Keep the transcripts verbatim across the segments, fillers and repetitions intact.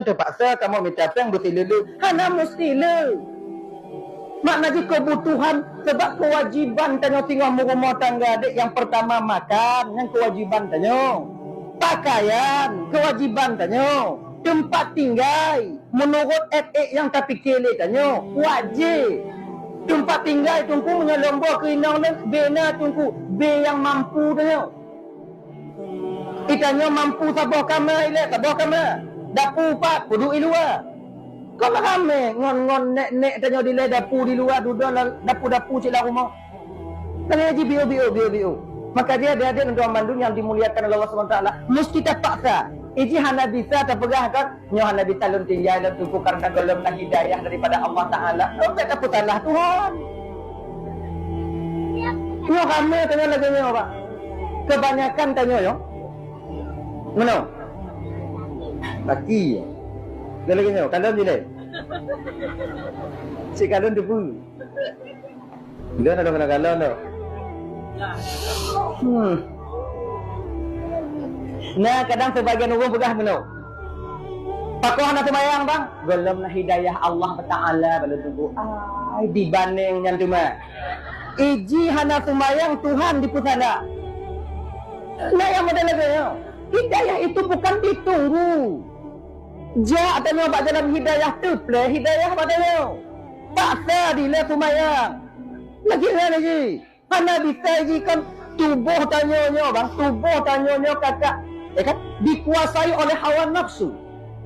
Teupaksa kamoe mita péng beusileuleu. Hana meusti le. Makna jih keubutuhan, sabab keuwajiban tanyoe singoh meurumoh tangga dek nyang peurtama makan, nyang keuwajiban tanyoe. Pakaian, keuwajiban tanyoe. Teumpat tinggai, meunurot ék-ék nyang tapike lé tanyoe, wajéb. Teumpat tinggai teungku meunyoe lom boh keu inong lé, bena teungku, bé nyang mampu tanyoe. Itanyoe mampu saboh kama ilée, saboh kama. Dapu pat, peuduek i luwa. Kon ramé ngon, ngon nék-nék tanyoe dilée dapu di luwa, dudoe lam dapu-dapu cit lam rumoh. Lagée jih biôh-biôh, biôh-biôh. Maka jih adik-adik dan tuan mandum nyang dimuliakan oleh Allah Subhanahu Wa Taala, meusti tapaksa. Iji hana bisa tapeugah kan, nyoe hana bisa lôn tinggai lom teungku karena gohlom na hidayah daripada Allah Taala. Lôn tak tapeusalah Tuhan. Nyoe ramé tanyoe lagée nyoe, Pak. Kebanyakan tanyoe nyoe. Meunoe. Laki. Lagée nyoe, kalon jih lé. Cit kalon teupeu. Dia nak kena kalon tu. Hmm. Nah, kadang sebagian ureuëng peugah meunoe. Pakon hana seumayang, bang? Gohlom na hidayah Allah Taala bala tubuh. Ai, dibanding nyan teuma. Iji hana seumayang Tuhan dipeusalah. Nah, nyang model lagée nyoe. Hidayah itu bukan ditunggu. Jak tanyoe bak jalan hidayah, teuplée hidayah bak tanyoe. Paksa dilée seumayang. Lagée nyan jih. Hana bisa jih kan tuboh tanyoe nyoe, bang, tuboh tanyoe nyoe kakak, ya kan, dikuasai oleh hawa nafsu.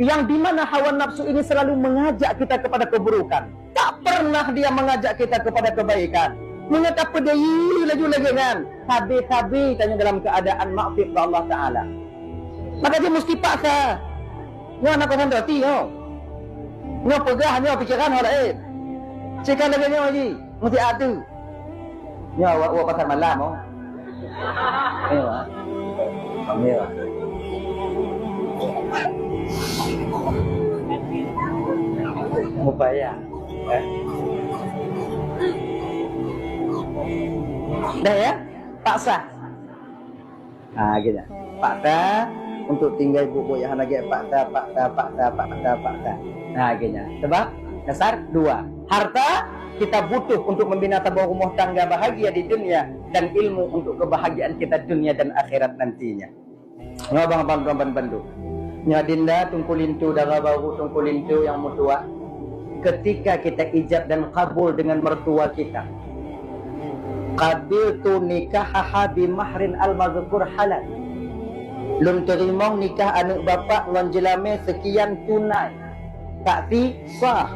Yang di mana hawa nafsu ini selalu mengajak kita kepada keburukan. Tak pernah dia mengajak kita kepada kebaikan. Meunyoe tapeudeuyi laju lagée nyan, sabe-sabe tanyoe dalam keadaan maksiat bak Allah Taala. Maka jih meusti paksa. Nyoe hana konsentrasi nyoe. Nyoe peugah nyoe pikiran hana laén. Cit ka lagée nyoe jih, meusti atu. Nyoe awak, awak pasar malam, oh. Nyoe, ah. Nyoe, ah. Mupaya, eh. Dah ya? Paksa. Ha, gitu. Paksa untuk tinggai buet-buet nyang hana gét, paksa, paksa, paksa, paksa, paksa. Ha, gitu. Sebab dasar dua. Harta kita butuh untuk membina sebuah rumah tangga bahagia di dunia dan ilmu untuk kebahagiaan kita dunia dan akhirat nantinya. Nyoe abang-abang tuan bandum. Nyoe adinda Teungku Linto, dara barô Teungku Linto nyang meutuah. Ketika kita ijab dan kabul dengan mertua kita, qabiltu nikahaha bi mahrin al-mazkur halal. Lôn teurimong nikah aneuëk bapak ngon jeulamé seukian tunai. Saksi sah.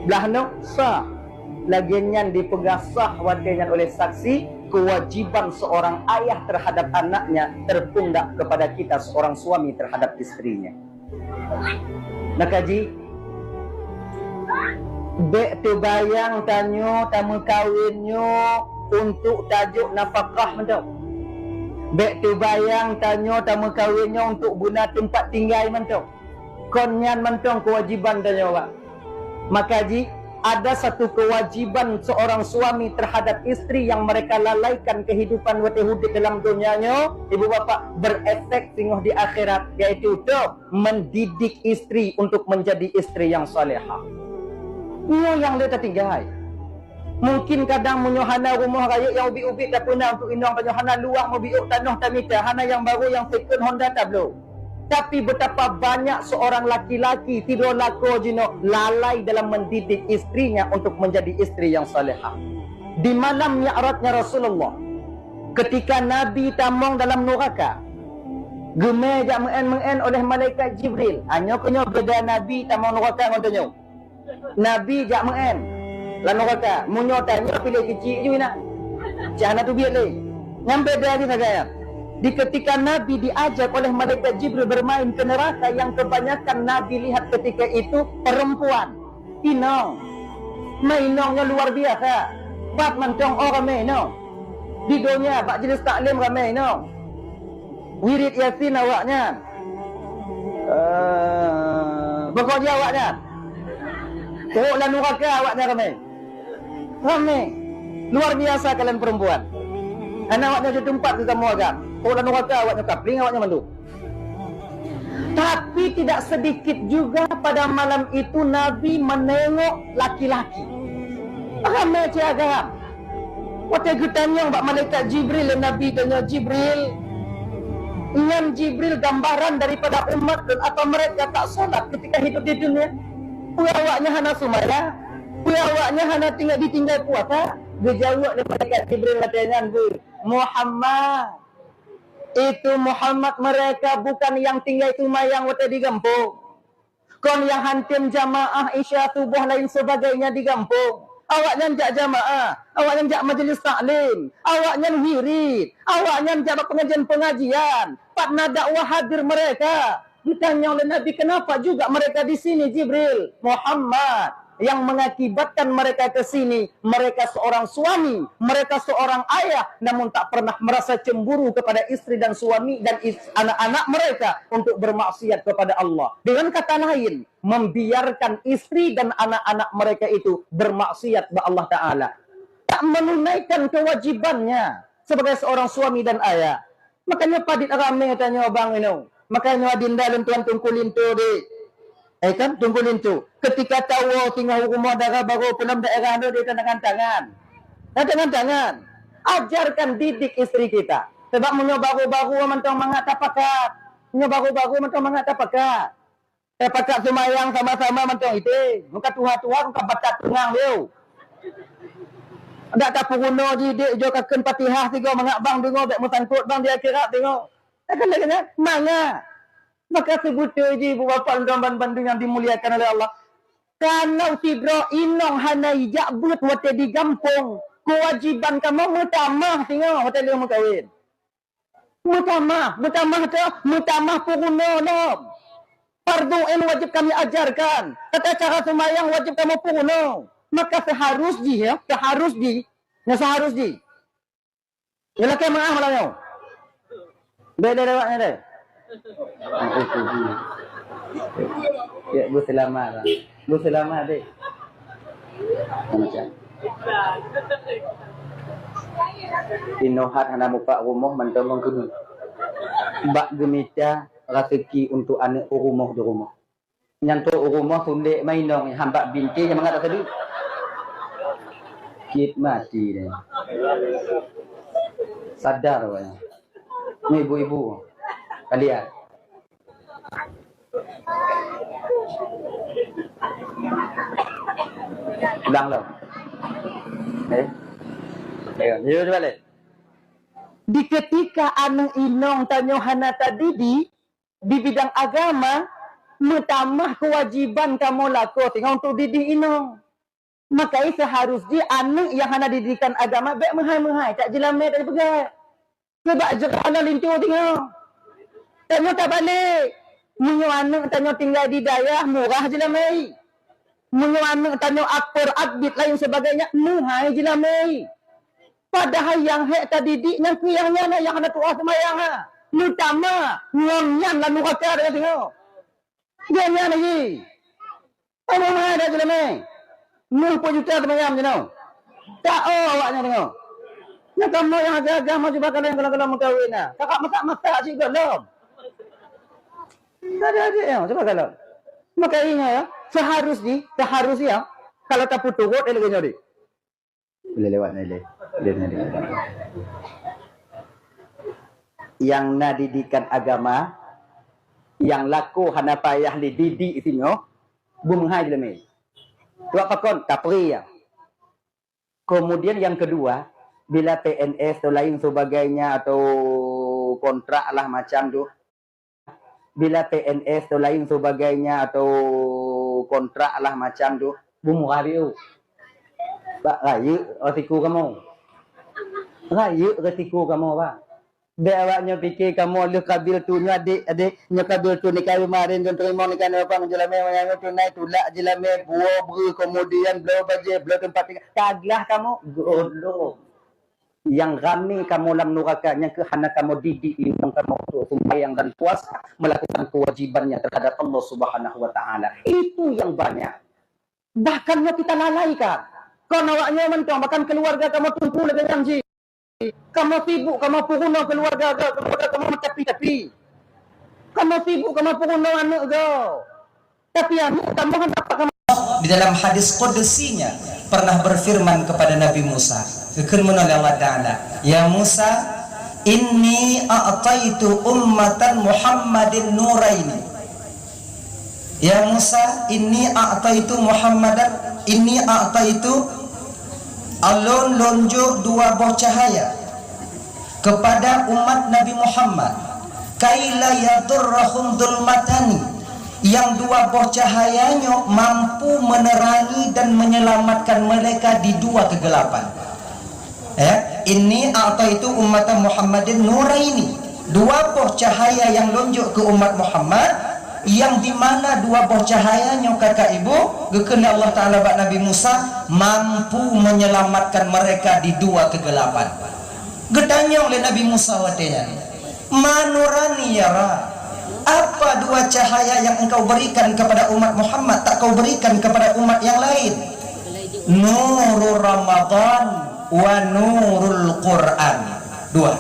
Blaih nyoe sah. Lagée nyan dipeugah sah watée nyan oleh saksi, kewajiban seorang ayah terhadap anaknya terpundak kepada kita seorang suami terhadap istrinya. Maka jih, bék teubayang tanyoe tameukawen nyoe untuk tajok nafakah mantong. Bék teubayang tanyoe tameukawen nyoe untuk beuna teumpat tinggai mantong. Kon nyan mantong kewajiban tanyoe, Pak. Maka jih, ada satu kewajiban seorang suami terhadap istri yang mereka lalaikan kehidupan watée udeb dalam donya nyoe, ibu bapak, berefek singoh di akhirat, yaitu toh mendidik istri untuk menjadi istri yang salehah. Nyoe nyang le tatinggai. Mungkin kadang meunyoe hana rumoh rayeuk nyang ubit-ubit tapeuna untuk inong tanyoe, hana luwah meubiôk tanoh tamita, hana nyang barô nyang second Honda tabloe. Tapi betapa banyak seorang laki-laki sidroe lakoe jinoe lalai dalam mendidik istrinya untuk menjadi istri yang salehah. Di malam Mi'rajnya Rasulullah, ketika Nabi tamong dalam nuraka, geumé jak meu'én-meu'én oleh malaikat Jibril. Nyoe keunyoe beda Nabi tamong nuraka ngon tanyoe. Nabi jak meu'én lam nuraka. Meunyoe tanyoe piléh keuchik ju inan. Cit hana teubiet lé. Nyan beda jih sagai nyan. Di ketika Nabi diajak oleh malaikat Jibril bermain ke neraka, yang kebanyakan Nabi lihat ketika itu perempuan. Inong. Meuinong nyoe luar biasa. Pat mantong oh ramé inong. Di donya bak jeuleuh taklim ramé inong. Wirid Yasin awaknyan. Eh, beukôk jih awaknyan. Trok lam nuraka awaknyan ramé. Ramé. Luar biasa kalian perempuan. Anak awaknyan seuteumpat keu kamoe agam. Trok lam nuraka awaknyan kapling awaknyan mandum. Tapi tidak sedikit juga pada malam itu Nabi menengok laki-laki. Ramé cit agam. Watée geutanyong bak malaikat Jibril lé Nabi, tanyong, "Jibril, nyan Jibril gambaran daripada umat lôn, apa mereka tak salat ketika hidup di dunia? Peue awaknyan hana seumayang? Peue awaknyan hana tinggai, ditinggai puasa?" Geujaweueb lé malaikat Jibril watée nyan, "Muhammad, itu Muhammad, mereka bukan yang tinggai seumayang watée di gampông. Kon nyang hántom jamaah Isya, Suboh lain sebagainya di gampông. Awaknyan jak jamaah, awaknyan jak majelis taklim, awaknyan wirid, awaknyan jak bak pengajian-pengajian. Pat na dakwah hadir mereka." Geutanyong lé Nabi, "Kenapa juga mereka di sini, Jibril?" "Muhammad, yang mengakibatkan mereka ke sini, mereka seorang suami, mereka seorang ayah, namun tak pernah merasa cemburu kepada istri dan suami dan is-, anak-anak mereka untuk bermaksiat kepada Allah." Dengan kata lain, membiarkan istri dan anak-anak mereka itu bermaksiat bak Allah Ta'ala. Tak menunaikan kewajibannya sebagai seorang suami dan ayah. Makanya padit ramé tanyoe bang inong. Makanya adinda lôn tuan Teungku Linto deh. Eh kan, Teungku Linto. Ketika tawoe singoh u rumoh dara barô peunom daerah nyoe, dia tangan-tangan. Tangan-tangan. Ajarkan, didik istri kita. Sebab meunyoe barô-barô mantong mangat tapakat. Meunyoe barô-barô mantong mangat tapakat. Eh, pakat seumayang sama-sama mantong item. Muka tuha-tuha, muka batat tungang liu. Dak tapeurunoe jih, dek, jok kakheun Fatihah sigoe mangat bang deungoe, bek meusangkot bang di akhirat deungoe. Takkan lagée nyan, mangat. Maka seubeutôi jih, bu bapak dan ban bandum yang dimuliakan oleh Allah. Kalau sidroe inong hana ijak beuet watée di gampông, keuwajiban kamoe meutamah singoh watée lheueh meukawen. Meutamah, meutamah teuh, meutamah peurunoe lom. Fardhu ain wajib kami ajarkan. Tata cara seumayang wajib kamoe peurunoe. Maka seuharus jih, ya, seuharus jih. Nyan seuharus jih. Nyan lakée meuáh malam nyoe. Beda lewat nyan deh. Ya, bu selamat lah. Bu selamat deh. Macam. Inohat hana mupak rumoh mantong ngon keuneuk. Bak geumita raseuki untuk aneuk u rumoh di rumoh. Nyang trok u rumoh sundek mainong, hambak binti nyang mangat taseudeuek. Kit mati deh. Sadar wahai. Ni ibu-ibu. Kalian. Ulang lom. Eh? Ayo, ayo cuba leh. Di ketika aneuk inong tanyoe hana tadidik di bidang agama, meutamah keuwajiban kamoe lakoe singoh untuk didik inong. Maka seuharus jih aneuk nyang hana didikan agama bék meuhai-meuhai, tak jeulamé, tak jipeugah. Sabab jeuet hana linto singoh. Tanyoe tabalek. Meunyoe aneuk tanyoe tinggai di dayah, murah jeulamé. Meunyoe aneuk tanyoe akor, abit lain sebagainya, meuhai jeulamé. Padahai nyang hék tadidik nyang keu nyang nyan nyang hana tuha seumayang ha. Meutamah ngon nyan lam nuraka tanyoe singoh. Nyan lagi. Kamoe meuhai dak jeulamé? Lheueh peuet juta seumayang jinoe. Ta-o awaknyan deungoe. Nyan kamoe nyang agam-agam maju bak kalon, kalon-kalon meukawen na. Kakak masak-masak cit gohlom. Ada-ada ya, cuba kalon. Maka ingat ya, seharus di, seharus ya, kalau tapeuturot, eh, lagée nyoe deh. Boleh lewat ni, boleh. Boleh ni, boleh. Nyang na didikan agama, nyang lakoe hana payah lé didik singoh, beumeuhai jeulamé. Sebab pakon? Kapri ya. Kemudian yang kedua, bila P N S atau lain sebagainya atau kontrak lah macam tu, bila P N S atau lain sebagainya atau kontrak lah macam tu, beumurah biu. Bak rayeuk resiko kamoe. Rayeuk resiko kamoe, Pak. Bék awak nyoe pike kamoe lheueh kabil tu nyoe adek, adek, nyoe kabil tu nikah kemarin, tu terima nikah nyoe, Pak, jeulamé, manyang nyoe tunai, tulak jeulamé, buo breuh, kemudian bloe bajée, bloe teumpat tinggai. Ka glah kamoe, gohlom. Nyang ramé kamoe lam nuraka nyang keuh hana kamoe didik inong kamoe untuk sumbayang dan puasa, melakukan kewajibannya terhadap Allah Subhanahu wa Ta'ala. Itu yang banyak. Bahkan nyoe kita lalaikan. Kon awak nyoe mantong, bahkan keluarga kamoe teungku lagée nyan jih. Kamoe sibuk, kamoe peurunoe keluarga, keluarga kamoe meucapi-capi. Kamoe sibuk, kamoe peurunoe aneuk goe. Tapi aneuk kamoe hana dapat kamoe. Di dalam hadis qudsinya pernah berfirman kepada Nabi Musa, geukheun meunoe lé Allah Taala, "Ya Musa, inni a'taitu ummatan Muhammadin nuraini." "Ya Musa, inni a'taitu Muhammadan, inni a'taitu, ulôn lôn jok dua boh cahaya kepada umat Nabi Muhammad, kaila yadurrahum dhulmatani, yang dua boh cahaya nyoe mampu menerangi dan menyelamatkan mereka di dua kegelapan." Ya, "Inni a'taitu ummata Muhammadin nuraini." Dua boh cahaya nyang lôn jok keu umat Muhammad, yang di mana dua boh cahaya nyoe, kakak ibu, geukheun lé Allah Taala bak Nabi Musa, mampu menyelamatkan mereka di dua kegelapan. Geutanyong lé Nabi Musa watée nyan, "Ma nurani ya Rabb? Apa dua cahaya yang Engkau berikan kepada umat Muhammad, tak Kau berikan kepada umat yang lain?" "Nuru Ramadan wa nurul Quran." Dua.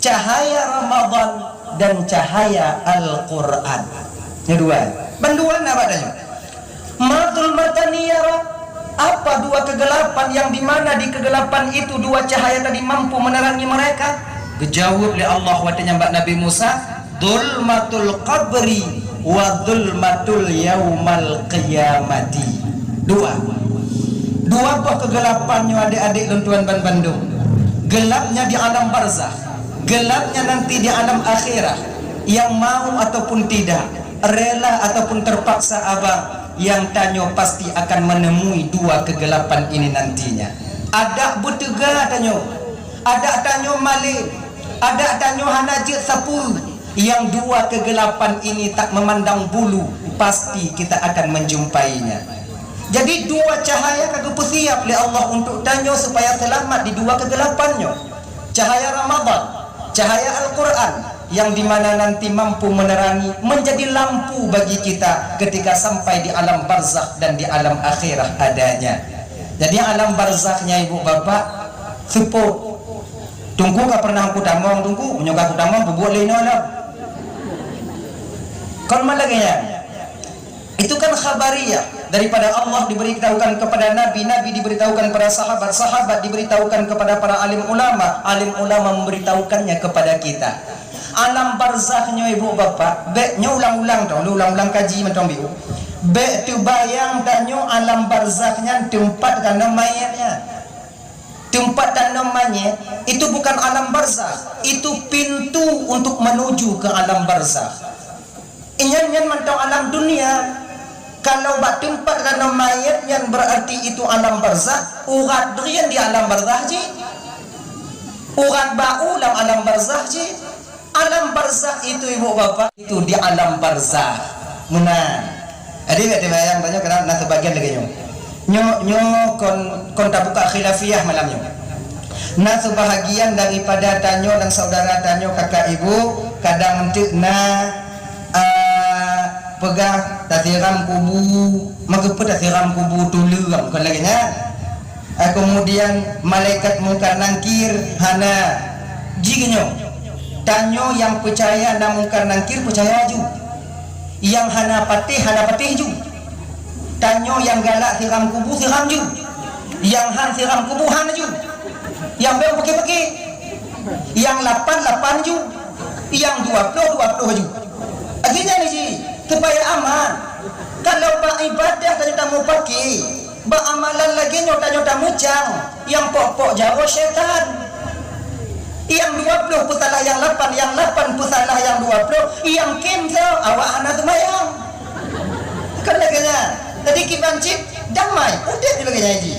Cahaya Ramadan dan cahaya Al-Quran. Nyoe dua. Bandua na bak tanyoe. "Ma dhulmatani ya Rabb? Apa dua kegelapan yang di mana di kegelapan itu dua cahaya tadi mampu menerangi mereka?" Geujaweueb lé Allah watée nyan bak Nabi Musa, "Dhulmatul qabri wa dhulmatul yaumal qiyamati." Dua. Dua boh kegelapan nyoe, adék-adék lôn tuan banbandum. Gelapnya di alam barzakh, gelapnya nanti di alam akhirat, yang mau ataupun tidak, rela ataupun terpaksa abang, yang tanyoe pasti akan menemui dua kegelapan ini nantinya. Adak beuteuga tanyoe, adak tanyoe malem, adak tanyoe hana jeuet sapeue, yang dua kegelapan ini tak memandang bulu, pasti kita akan menjumpainya. Jadi, dua cahaya ka geupeusiap lé Allah untuk tanyoe supaya seulamat di dua kegelapan nyoe. Cahaya Ramadan, cahaya Al-Quran, yang di mana nanti mampu menerangi, menjadi lampu bagi kita ketika sampai di alam barzakh dan di alam akhirat adanya. Jadi, alam barzakh nyan, ibu bapak, seupôt. Teungku ka pernah kutamong, Teungku, meunyoe ka kutamong, peubuet lé inoe lom. Kon man lagée nyan. Itu kan khabariyah, daripada Allah diberitahukan kepada Nabi, Nabi diberitahukan kepada sahabat, sahabat diberitahukan kepada para alim ulama, alim ulama memberitahukannya kepada kita. Alam barzakh nyoe, ibu bapak, bék nyoe ulang-ulang tong, ulang-ulang kaji mantong biu. Bék teubayang tanyoe alam barzakh nyan teumpat tanom manyét nyan. Teumpat tanom manyét itu bukan alam barzakh, itu pintu untuk menuju ke alam barzakh. Inyan nyan mantong alam dunia. Kalau bak teumpat tanom manyét nyan, berarti itu alam barzakh, urat drien di alam barzakh jih. Urat bak u lam alam barzakh jih. Alam barzakh itu, ibu bapak, itu di alam barzakh. Meunan. Jadi, bék teubayang tanyoe, karena na sebagian lagée nyoe. Nyoe, nyoe kon, kon tabuka khilafiyah malam nyoe. Na sebahagian daripada tanyoe dan saudara tanyoe, kakak ibu, kadang teuk na, ah, peugah tasiram kubu, meukeupeu tasiram kubu tuleueng, kon lagée nyan. Ah, kemudian malaikat Mungkar Nangkir hana. Jih nyoe, tanyoe nyang peucaya na Mungkar Nangkir, peucaya ju. Nyang hana patéh, hana patéh ju. Tanyoe nyang galak siram kubu, siram ju. Nyang han siram kubu, han ju. Nyang bék peuké-peuké. Nyang lapan, lapan ju. Nyang dua ploh, dua ploh ju. Akhirnya ni ji, supaya aman. Kalau bak ibadah tanyoe tamupaké, bak amalan lagée nyoe tanyoe tameucang, nyang pok-pok jaroe syaitan. Nyang dua ploh peusalah nyang lapan, nyang lapan peusalah nyang dua ploh, nyang kém soe, awak hana seumayang. Kon lagée nyan. Jadi kiban cit damai, udeb di lagée nyan ji.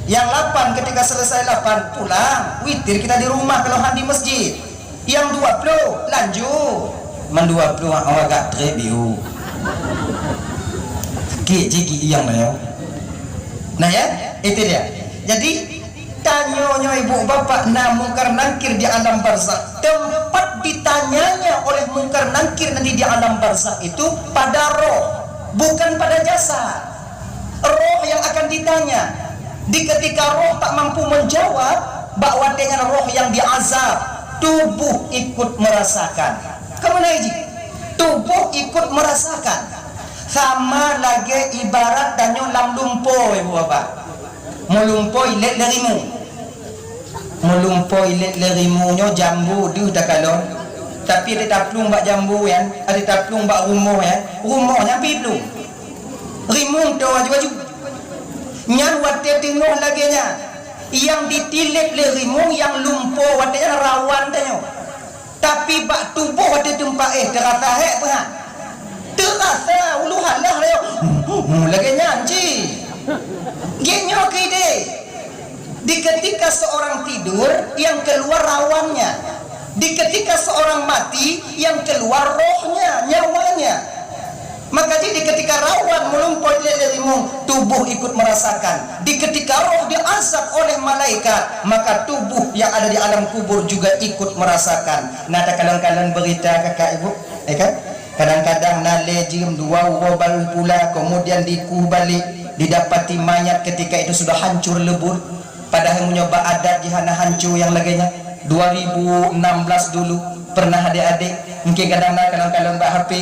Nyang lapan ketika selesai lapan, pulang, witir kita di rumah kalau han di masjid. Nyang dua ploh, lanjut. Man dua ploh awak agak treb biu. Kik jigi iyang na ya. Nah ya, itu dia. Jadi, tanyoe nyoe ibu bapak na Mungkar Nangkir di alam barzakh. Tempat ditanyanya oleh Mungkar Nangkir nanti di alam barzakh itu pada roh, bukan pada jasad. Roh yang akan ditanya. Di ketika roh tak mampu menjawab, bak watée nyan roh yang diazab, tubuh ikut merasakan. Kamu naik ji? Tuboh ikot meurasakan. Sama lagée ibarat tanyoe lam lumpo, Ibu Bapak. Meulumpo ilét lé rimueng. Meulumpo ilét lé rimueng nyoe jambu deuh takalon. Tapi adak taplueng bak jambu nyan, adak taplueng bak rumoh nyan, rumoh nyan pih plueng. Rimueng toe aju-aju. Nyan watée teungoh lagée nyan, nyang ditilét lé rimueng nyang lumpo watée nyan rawan tanyoe. Tapi bak tuboh watée teumpat éh teurasa hék peuhan. Teurasa ulu halah lé. Lagée nyan cit. Gét nyoe keu idéh. Di ketika seorang tidur, yang keluar rawannya. Di ketika seorang mati, yang keluar rohnya, nyawanya. Maka jadi ketika rawan meulumpo ilét lé rimueng, tubuh ikut merasakan. Di ketika roh diazab oleh malaikat, maka tubuh yang ada di alam kubur juga ikut merasakan. Nah, ada kalon-kalon berita kakak ibu, ya kan? Kadang-kadang na lé jeuem dua uroe baru pula, kemudian dikueh balik, didapati mayat ketika itu sudah hancur lebur. Padahai meunyoe bak adat jih hana hanco nyang lagée nyan. Dua ribu enam belas dulu pernah adek-adek, mungkin kadang na kalon-kalon bak H P,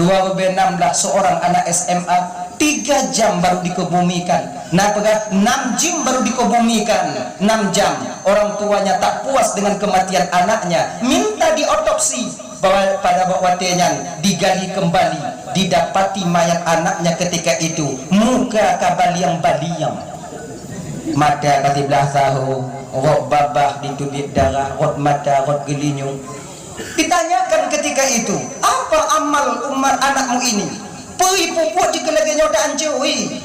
dua ribu enam belas seorang anak S M A tiga jam baru dikebumikan. Na peugah enam jam baru dikebumikan, enam jam. Orang tuanya tak puas dengan kematian anaknya, minta diotopsi. Bahwa pada watée nyan digali kembali, didapati mayat anaknya ketika itu muka ka baliang-baliang. Mata ka siblah saho, rot babah ditubiet darah, rot mata, rot geulinyueng. Ditanyakan ketika itu, "Apa amal umat anakmu ini? Peue peubuet jih keu lagée nyoe ta-anco, wi?"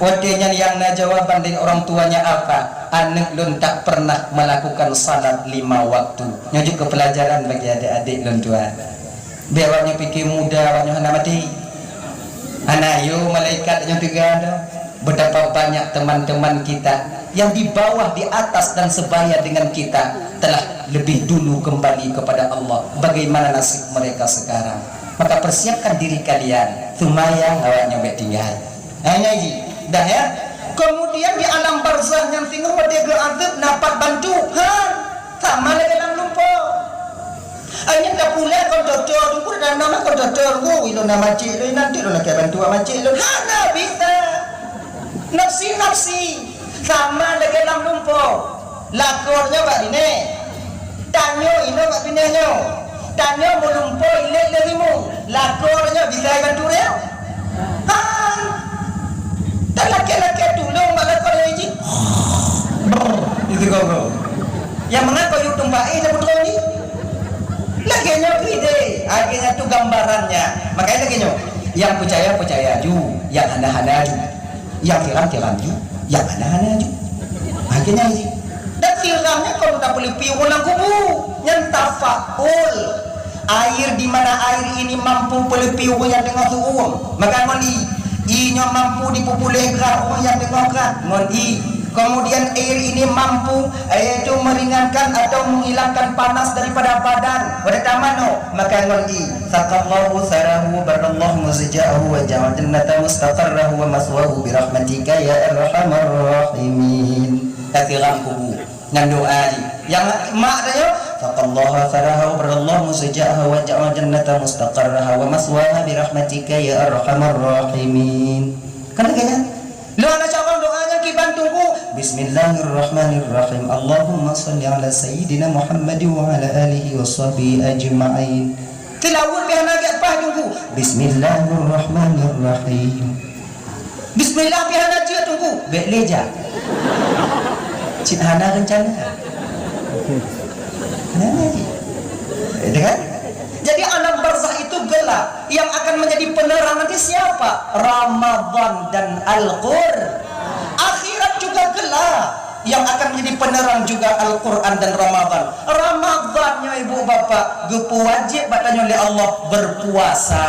Watée nyan nyang na jawaban dari orang tuanya apa? "Aneuëk lôn tak pernah melakukan salat lima waktu." Nyoe jeuet keu peulajaran bagi adek-adek lôn tuan. Bék awak nyoe pike muda, awak nyoe hana maté. Hana yo malaikat nyoe teuga dah. Betapa banyak teman-teman kita yang di bawah, di atas, dan sebaya dengan kita telah lebih dulu kembali kepada Allah. Bagaimana nasib mereka sekarang? Maka persiapkan diri kalian, seumayang awak nyoe bék tinggai. Hanya ji, dah ya. Kemudian di alam barzah nyang singoh watée geuazab na pat bantu. Ha, sama lagée lam lumpo. Akhirnya ka pula kon toto, tunggu dan nama kon toto, tunggu ilon nama cik loi nanti lon akan bantu sama cik lon. Hana bisa. Nafsi-nafsi. Sama lagée lam lumpo. Lakoe nyoe bak binéh. Tanyoe inoe bak binéh nyoe. Tanyoe meulumpo ilét lé rimueng. Lakoe nyoe bisa ibantu dia? Han. Dan lakée-lakée tulông bak lakoe nyoe jih. Brr, itu gogo. Yang mengaku yuk tumpah eh dah betul ni. Lagée nyoe keu idéh. Lagée nyoe tu gambarannya. Makanya lagée nyoe. Yang percaya, percaya ju. Yang hana, hana ju. Nyang tiram-tiram ju, nyang hana-hana ju. Akhirnya ini. Dan tiram nyan kon tapeuleupie ureuëng lam kubu, nyan tafaul. Air di mana air ini mampu peuleupie ureuëng nyang teungoh suuem, maka ngon i. I nyoe mampu dipeupuleh grah ureuëng nyang teungoh grah, ngon i. Kemudian air ini mampu, yaitu meringankan atau menghilangkan panas daripada badan. Pada taman, oh, maka ngon i. Saqallahu tharahu bardallahu muzja'ahu wa ja'al jannata mustaqarrahu wa maswahu bi rahmatika ya arhamar rahimin. Tasiram kubu ngon doa jih. Nyang mak tanya, saqallahu tharahu bardallahu muzja'ahu wa ja'al jannata mustaqarraha wa maswaha bi rahmatika ya arhamar rahimin. Kan lagée nyan? Lôn hana cabang doa nyang kiban tunggu. Bismillahirrahmanirrahim. Allahumma shalli ala sayyidina Muhammad wa ala alihi wa sahbihi ajma'in. Tilawat pih hana gét pah tunggu. Bismillahirrahmanirrahim. Bismillah pih hana jeuet tunggu. Bék lé jak. Cit hana rencana. Nah, nah, nah. Itu kan? Jadi alam barzah itu gelap. Yang akan menjadi penerang nanti siapa? Ramadan dan Al-Qur. Akhirat juga gelap. Yang akan menjadi penerang juga Al-Quran dan Ramadan. Ramadan nyoe ibu bapak geupeuwajéb bak tanyoe lé Allah berpuasa.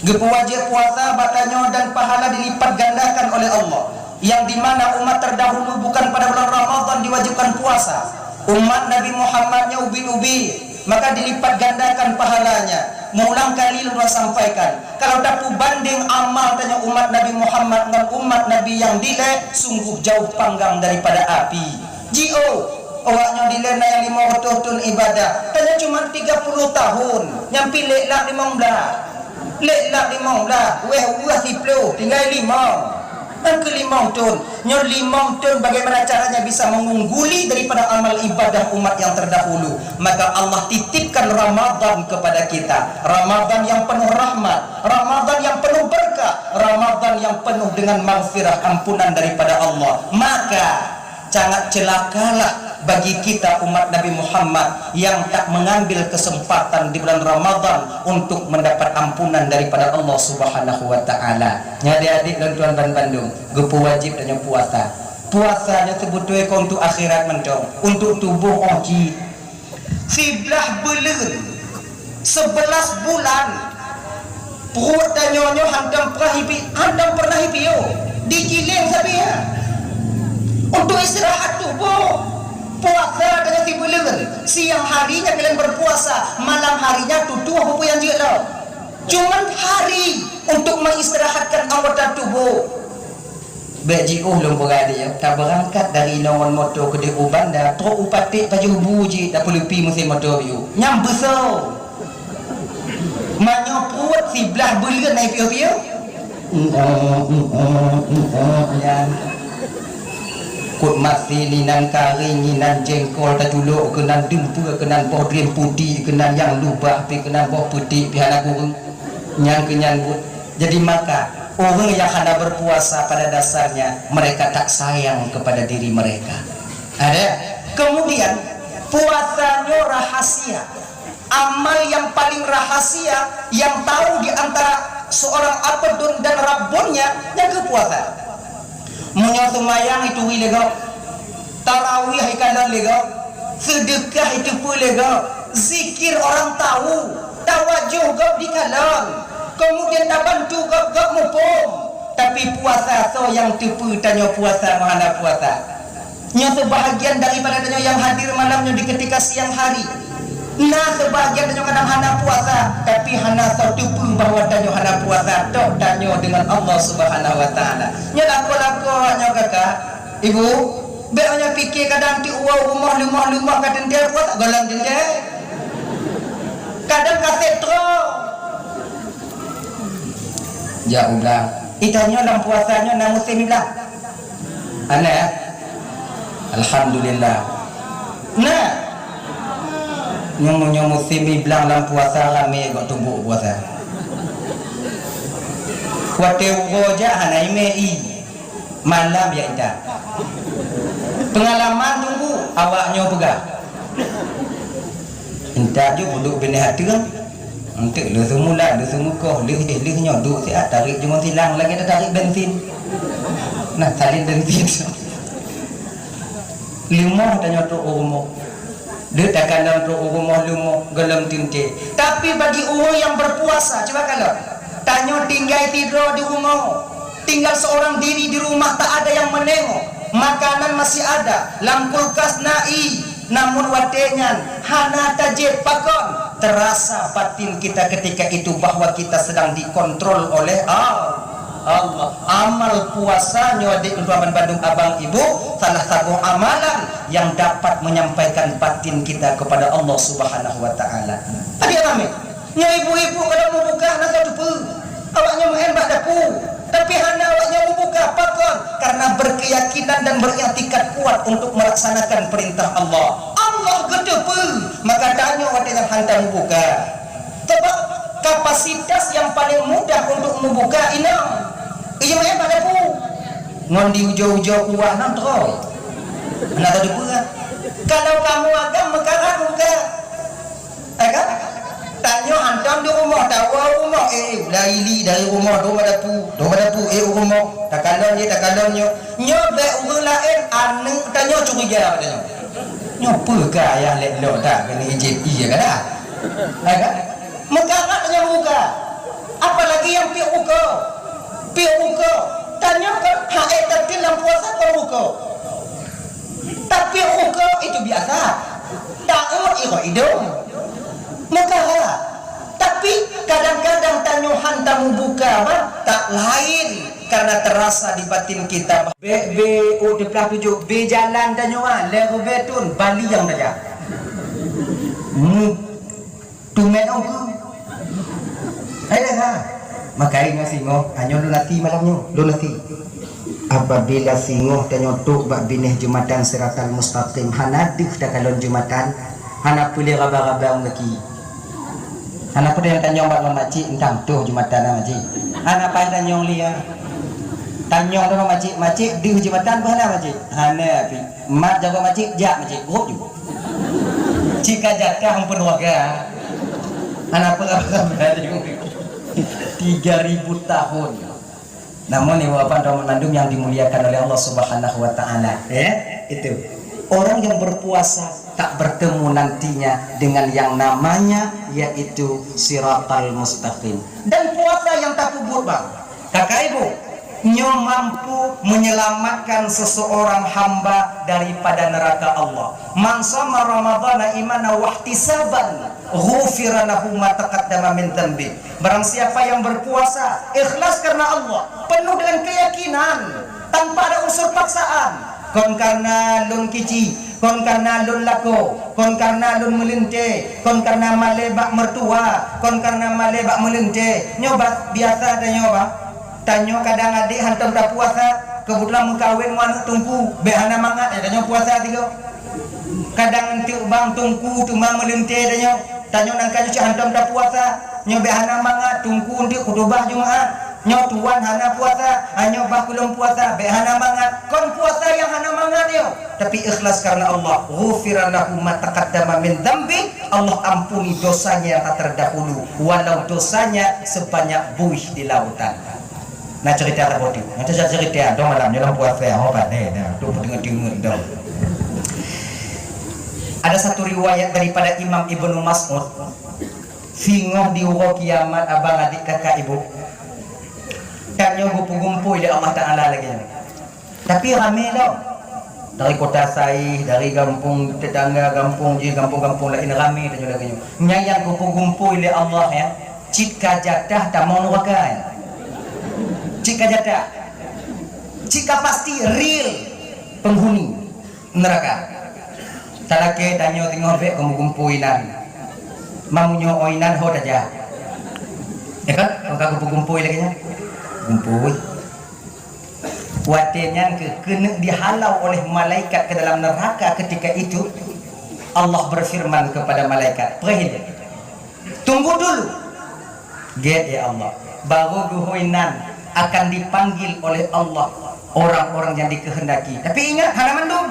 Geupeuwajéb puasa bak tanyoe dan pahala dilipat gandakan oleh Allah. Yang di mana umat terdahulu bukan pada bulan Ramadan diwajibkan puasa. Umat Nabi Muhammad nyoe ubit-ubit, maka dilipat gandakan pahalanya. Meulang kali lôn sampaikan, kalau tapeubandeng amal tanyoe umat Nabi Muhammad ngon umat Nabi nyang dilée, sungguh jauh panggang daripada api. Jiôh, Awaknyoe dilèe na nyang limong reutôh thôn ibadah, tanyoe cuma tiga puluh tahun, nyang pih lhèe lhèe limong blah. Lhèe lhèe limong blah, wéh weueh siplôh, tinggai limong. Nyang keu limong thôn, nyoe limong thôn bagaimana caranya bisa mengungguli daripada amal ibadah umat yang terdahulu? Maka Allah titipkan Ramadan kepada kita. Ramadan yang penuh rahmat, Ramadan yang penuh berkah, Ramadan yang penuh dengan maghfirah, ampunan daripada Allah. Maka sangat celakalah bagi kita umat Nabi Muhammad yang tak mengambil kesempatan di bulan Ramadan untuk mendapat ampunan daripada Allah Subhanahu wa Ta'ala. Nyan, adék-adék lôn tuan ban bandum, geupeuwajéb tanyoe puasa. Puasa nyoe seubeutôi kon untuk akhirat mantong, untuk tuboh 'oh jih. Siblah buleuen, sebelas bulan, pruet tanyoe nyoe hantom pernah ipi-, hantom pernah ipiôh, digiléng sabe nyan. Untuk istirahat tuboh, puasa tanyoe sibuleuen, siang harinya kalian berpuasa, malam harinya tutoe peue-peue nyang jeuet lom. Cuman hari untuk mengistirahatkan anggota tuboh. Bèk jiôh lôn peugah lé, tabeurangkat dari inoe ngon moto keudéh u Banda, trôk u Paték pajoh bu jih, tapeuleupi meusén moto piôh. Nyan beusoe. Meunyoe pruet siblah buleuen ai piôh-piôh. Nyan. Kut masin inan, karéng inan, jéngkol taculok keunan, dumpeue keunan, boh drien putéh keunan, nyang lubah pih keunan, boh peuték pih hana kureueng. Nyan keuh nyan buet. Jadi maka, ureuëng nyang hana berpuasa pada dasarnya mereka tak sayang kepada diri mereka. Ada. Kemudian, puasa nyoe rahasia. Amal yang paling rahasia, yang tahu di antara seorang abdun dan Rabbunnya, nyan keuh puasa. Meunyoe seumayang ituri lé gob, tarawih ikalon lé gob, seudeukah iteupeue lé gob, zikir orang tahu, tawajoh gob dikalon, kemudian tabantu gob, gob muphom. Tapi puasa, soe nyang teupeue tanyoe puasa ngon hana puasa? Nyoe seubahagian daripada tanyoe nyang hadir malam nyoe di ketika siang hari. Na seubahagian tanyoe kadang hana puasa, tapi hana soe teupeue bahwa tanyoe hana puasa, tok tanyoe deungon Allah Subhanahu wa Taala. Nyoe lakoe-lakoe nyoe kakak, ibu, bèk nyoe pike kadang ti uwoe rumoh, leumoh-leumoh ka teuntèe puasa, gohlom teuntèe. Kadang ka sép troh. Jak u blang. Itanyoe lam puasa nyoe na musém iblang? Hana, ya? Alhamdulillah. Nah, nyoe, nyoe musém iblang lam puasa ramé gok tuboh puasa. Watèe uroe jak hana imè i. Malam ya intat. Pengalaman tunggu awak nyoe peugah. Intat ju peuduek binéh ateueng. Enteuk lheueh seumulan, lheueh seumukoh, lheueh jih, lheueh nyoe, duek siat, tarék jeuet ngon silang lagèe tatarék bensin. Nah, salin bensin. Leumoh tanyoe trok u rumoh. Deuek takalon trok u rumoh leumoh, gohlom teuntèe. Tapi bagi ureuëng nyang berpuasa, cuba kalon. Tanyoe tinggai sidroe di rumoh. Tinggal seorang diri di rumah, tak ada yang menengok. Makanan masih ada, lam kulkas na ie. Namun watèe nyan hana tajieb pakon, terasa batin kita ketika itu bahwa kita sedang dikontrol oleh Al-, Allah. Amal puasa nyoe di untuk bandum abang ibu, salah satu amalan yang dapat menyampaikan batin kita kepada Allah Subhanahu wa Taala. Adik ramé. Nyoe ibu-ibu kalau meubuka hana soe teupeue. Awaknyoe meu'en bak dapu. Tapi hana awaknyoe meubuka. Pakon? Karena berkeyakinan dan beriktikad kuat untuk melaksanakan perintah Allah. Allah geuteupeue, maka tanyoe watèe nyan hantom meubuka. Sebab kapasitas yang paling mudah untuk meubuka inong. Iya meu'en bak dapu. Ngon di ujoe-ujoe kuah nang terus. Hana soe teupeue. Kalau kamoe agam meukarat meubuka. Eh, kan? Tanyoe hantom di rumoh, tawoe u rumoh, eh, eh, ulai li dari rumoh, dong bak dapu, dong bak dapu, eh, u rumoh, takalon jih, takalon nyoe. Nyoe bèk ureuëng laén, aneuk tanyoe curiga bak tanyoe. Nyoe peue kah ayah lé lôn that keuneuk ijép ie ka dah? Eh, kan? Meukarat tanyoe meubuka. Apalagi nyang piôh buka. Piôh buka. Tanyoe kan hak eh tatin lam puasa kon buka. Tapi ukeue itu biasa. Taôt i rot idong. Meukarat. Tapi kadang-kadang tanyoe han tameubuka, bah, tak laén. Karena terasa di batin kita, bèk bèk, oh, teuplah tujoh, bèk jalan tanyoe, ah, lhèe ribèe thôn, bali nyang tajak. Mu-, tumet ongkeu. Hai dah, ha. Maka ingat singoh, tanyoe lôn até malam nyoe, lôn até. Apabila singoh tanyoe trôk bak binéh jeumatan Siratal Mustaqim, hana deuh takalon jeumatan, hana peue lé raba-raba lam gaki. Hana peue nyang tanyong bak lôn, "Makcik, mantong toh jeumatan na, Makcik?" Hana paih tanyong lé, ya. Tanyong droe, "Makcik, Makcik, deuh jeumatan peue hana, Makcik?" "Hana, Pi." Mat jago Makcik, "Jak, Makcik." Grup ju. Cit ka jatah meupeue warga. Hana peue. Tiga ribu tahun. Namun, ibu bapak dan mandum yang dimuliakan oleh Allah Subhanahu wa Ta'ala, ya, itu. Orang yang berpuasa tak bertemu nantinya dengan yang namanya, yaitu Siratal Mustaqim. Dan puasa yang tapeubuet, bang, kakak ibu, nyoe mampu menyelamatkan seseorang hamba daripada neraka Allah. "Man shama Ramadhana imanan wahtisaban, ghufira lahu ma taqaddama min dzanbi." Barang siapa yang berpuasa ikhlas karena Allah, penuh dengan keyakinan, tanpa ada unsur paksaan, kon karena lôn kici, kon karena lôn lakoe, kon karena lôn meulintèe, kon karena malèe bak mertua, kon karena malèe bak meulintèe, nyoe ba-, biasa tanyoe, bang. Tanyoe kadang adék hantom tapuasa, keubeutulan meukawen ngon aneuk teungku, bèk hana mangat, eh, tanyoe puasa sigoe. Kadang eunteuk bang teungku teuma meulintèe tanyoe, tanyoe nangka nyoe cit hantom tapuasa, nyoe bèk hana mangat, teungku eunteuk khutubah Jumat, nyoe tuan hana puasa, nyoe bah keu lôn puasa, bèk hana mangat. Kon puasa nyang hana mangat nyoe, tapi ikhlas karena Allah. Ghufira lahu ma taqaddama min dzanbi, Allah ampuni dosanya yang telah terdahulu, walau dosanya sebanyak buih di lautan. Na cerita saboh teuk. Na cerita, cerita, dong malam nyoe lam puasa, ho pandai dah. Tu peuteungeut-teungeut dong. Ada satu riwayat daripada Imam Ibnu Mas'ud, singoh di uroe kiamat, abang, adik, kakak, ibu, tanyoe geupeugumpôi lé Allah Taala lagèe nyoe. Tapi ramé lom. Dari Kota Saih, dari gampông tetangga, gampông jih, gampông-gampông laén, ramé tanyoe lagèe nyoe. Nyan nyang geupeugumpôi lé Allah, ya, cit ka jatah tamong nuraka, ya. Cit ka jatah. Cit ka pasti real penghuni neraka. Talakèe tanyoe singoh bèk kamoe gumpôi inan. Meunyoe inan ho tajak. Ya kan? Maka geupeugumpôi lagèe nyan. Gumpôi. Watèe nyan keuh keuneuk dihalau oleh malaikat ke dalam neraka ketika itu, Allah berfirman kepada malaikat, "Preh ilèe. Tunggu dulu." Gèt, ya Allah. Baru geuhôi nan akan dipanggil oleh Allah orang-orang yang dikehendaki. Tapi ingat, hana mandum.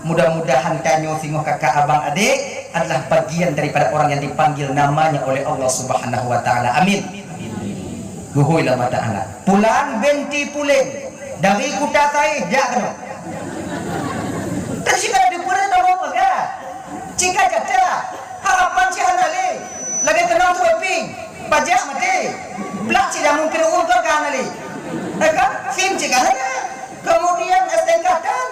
Mudah-mudahan tanyoe singoh kakak, abang, adik adalah bagian daripada orang yang dipanggil namanya oleh Allah Subhanahu wa Taala. Amin. Geuhôi lé Allah Taala. Pulan binti Pulen dari Kuta Saih jak keunoe. Tapi cit ka deupeureunoe peugah. Cit ka jatah. Harapan cit hana lé. Lagèe keunong tuwèh pieng. Pajak maté. Plak cit dah mungken ureueng ka hana lé. Eh kan? Sim cit ka hana. Kemudian S T K tan.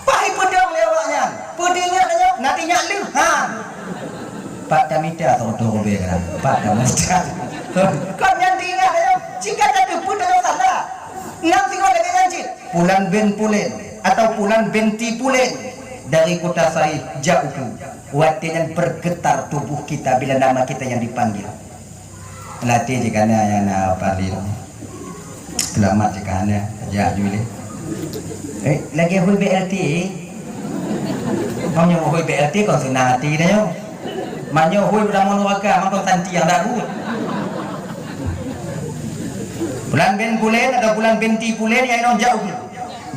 Paih peudong lé awaknyan. Peudong nyan, na teuingat lheueh. Ha. Pat tamita teuh-teuh rubé kan. Pat tamita. Kon nyan teuingat, ayo. Cit ka tateupeue tanyoe salah. Nyan singoh lagèe nyan cit. Pulan bin Pulen atau Pulan binti Pulen dari Kuta Saih jak ukeue. Watèe nyan bergetar tubuh kita bila nama kita yang dipanggil. Pelatih jih ka na nyang na paling selamat jih ka na, jak ju lé. Eh, lagèe hui B L T. Meunyoe hui B L T kon seunang até tanyoe. Meunyoe hui beudamong nuraka, mantong santi nyang dak buet. Pulan bin Pulen atau Pulan binti Pulen nyang inong jak ukeue.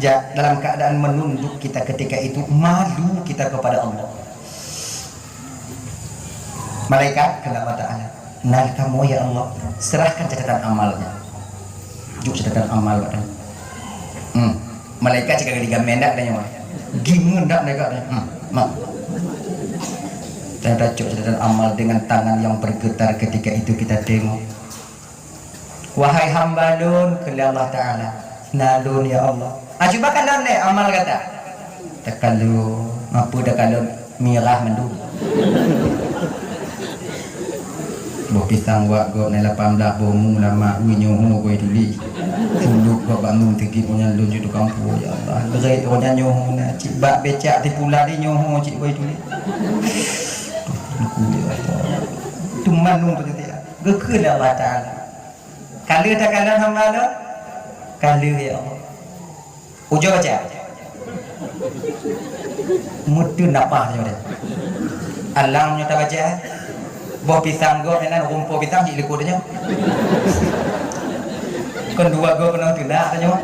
Jak dalam keadaan menunduk kita ketika itu, malu kita kepada Allah. Malaikat, kheun Allah Taala, "Nan kamoe, ya Allah, serahkan catatan amalnya." Jok catatan amal bak tanyoe. Hmm. Malaikat cit ka geuligamen dak tanyoe. Gimeun dak malaikat tanyoe. Hmm. Mak. Ternyata cok catatan amal dengan tangan yang bergetar ketika itu kita tengok. "Wahai hamba lôn," kheun lé Allah Taala, "na lôn, ya Allah." Ah, cuba kalon lé amal gata. Takalon, apa takalon, mirah mandum. Boh pisang wak gobnyan lapan blah boh mu lama ui nyoe ho goi tuli. Bak bangun tinggi punya lôn jeuet tukang pue, ya Allah. Leurék roh nyan nyoe na, cit bak becak tipula di nyoe, cit wai tuléh. Aku, ya Allah. Teuma lôn peucaya. Geukheun lé Allah Taala. Ka lheueh takalon hamba lôn? Ka lheueh, ya Allah. Ujoe baca. Meuteun nafah nyoe deh. Alang nyoe tabaca. Boh pisang gob nyan, rumpok pisang cit likot nyoe. Kon dua gob keunoe teunak nyoe.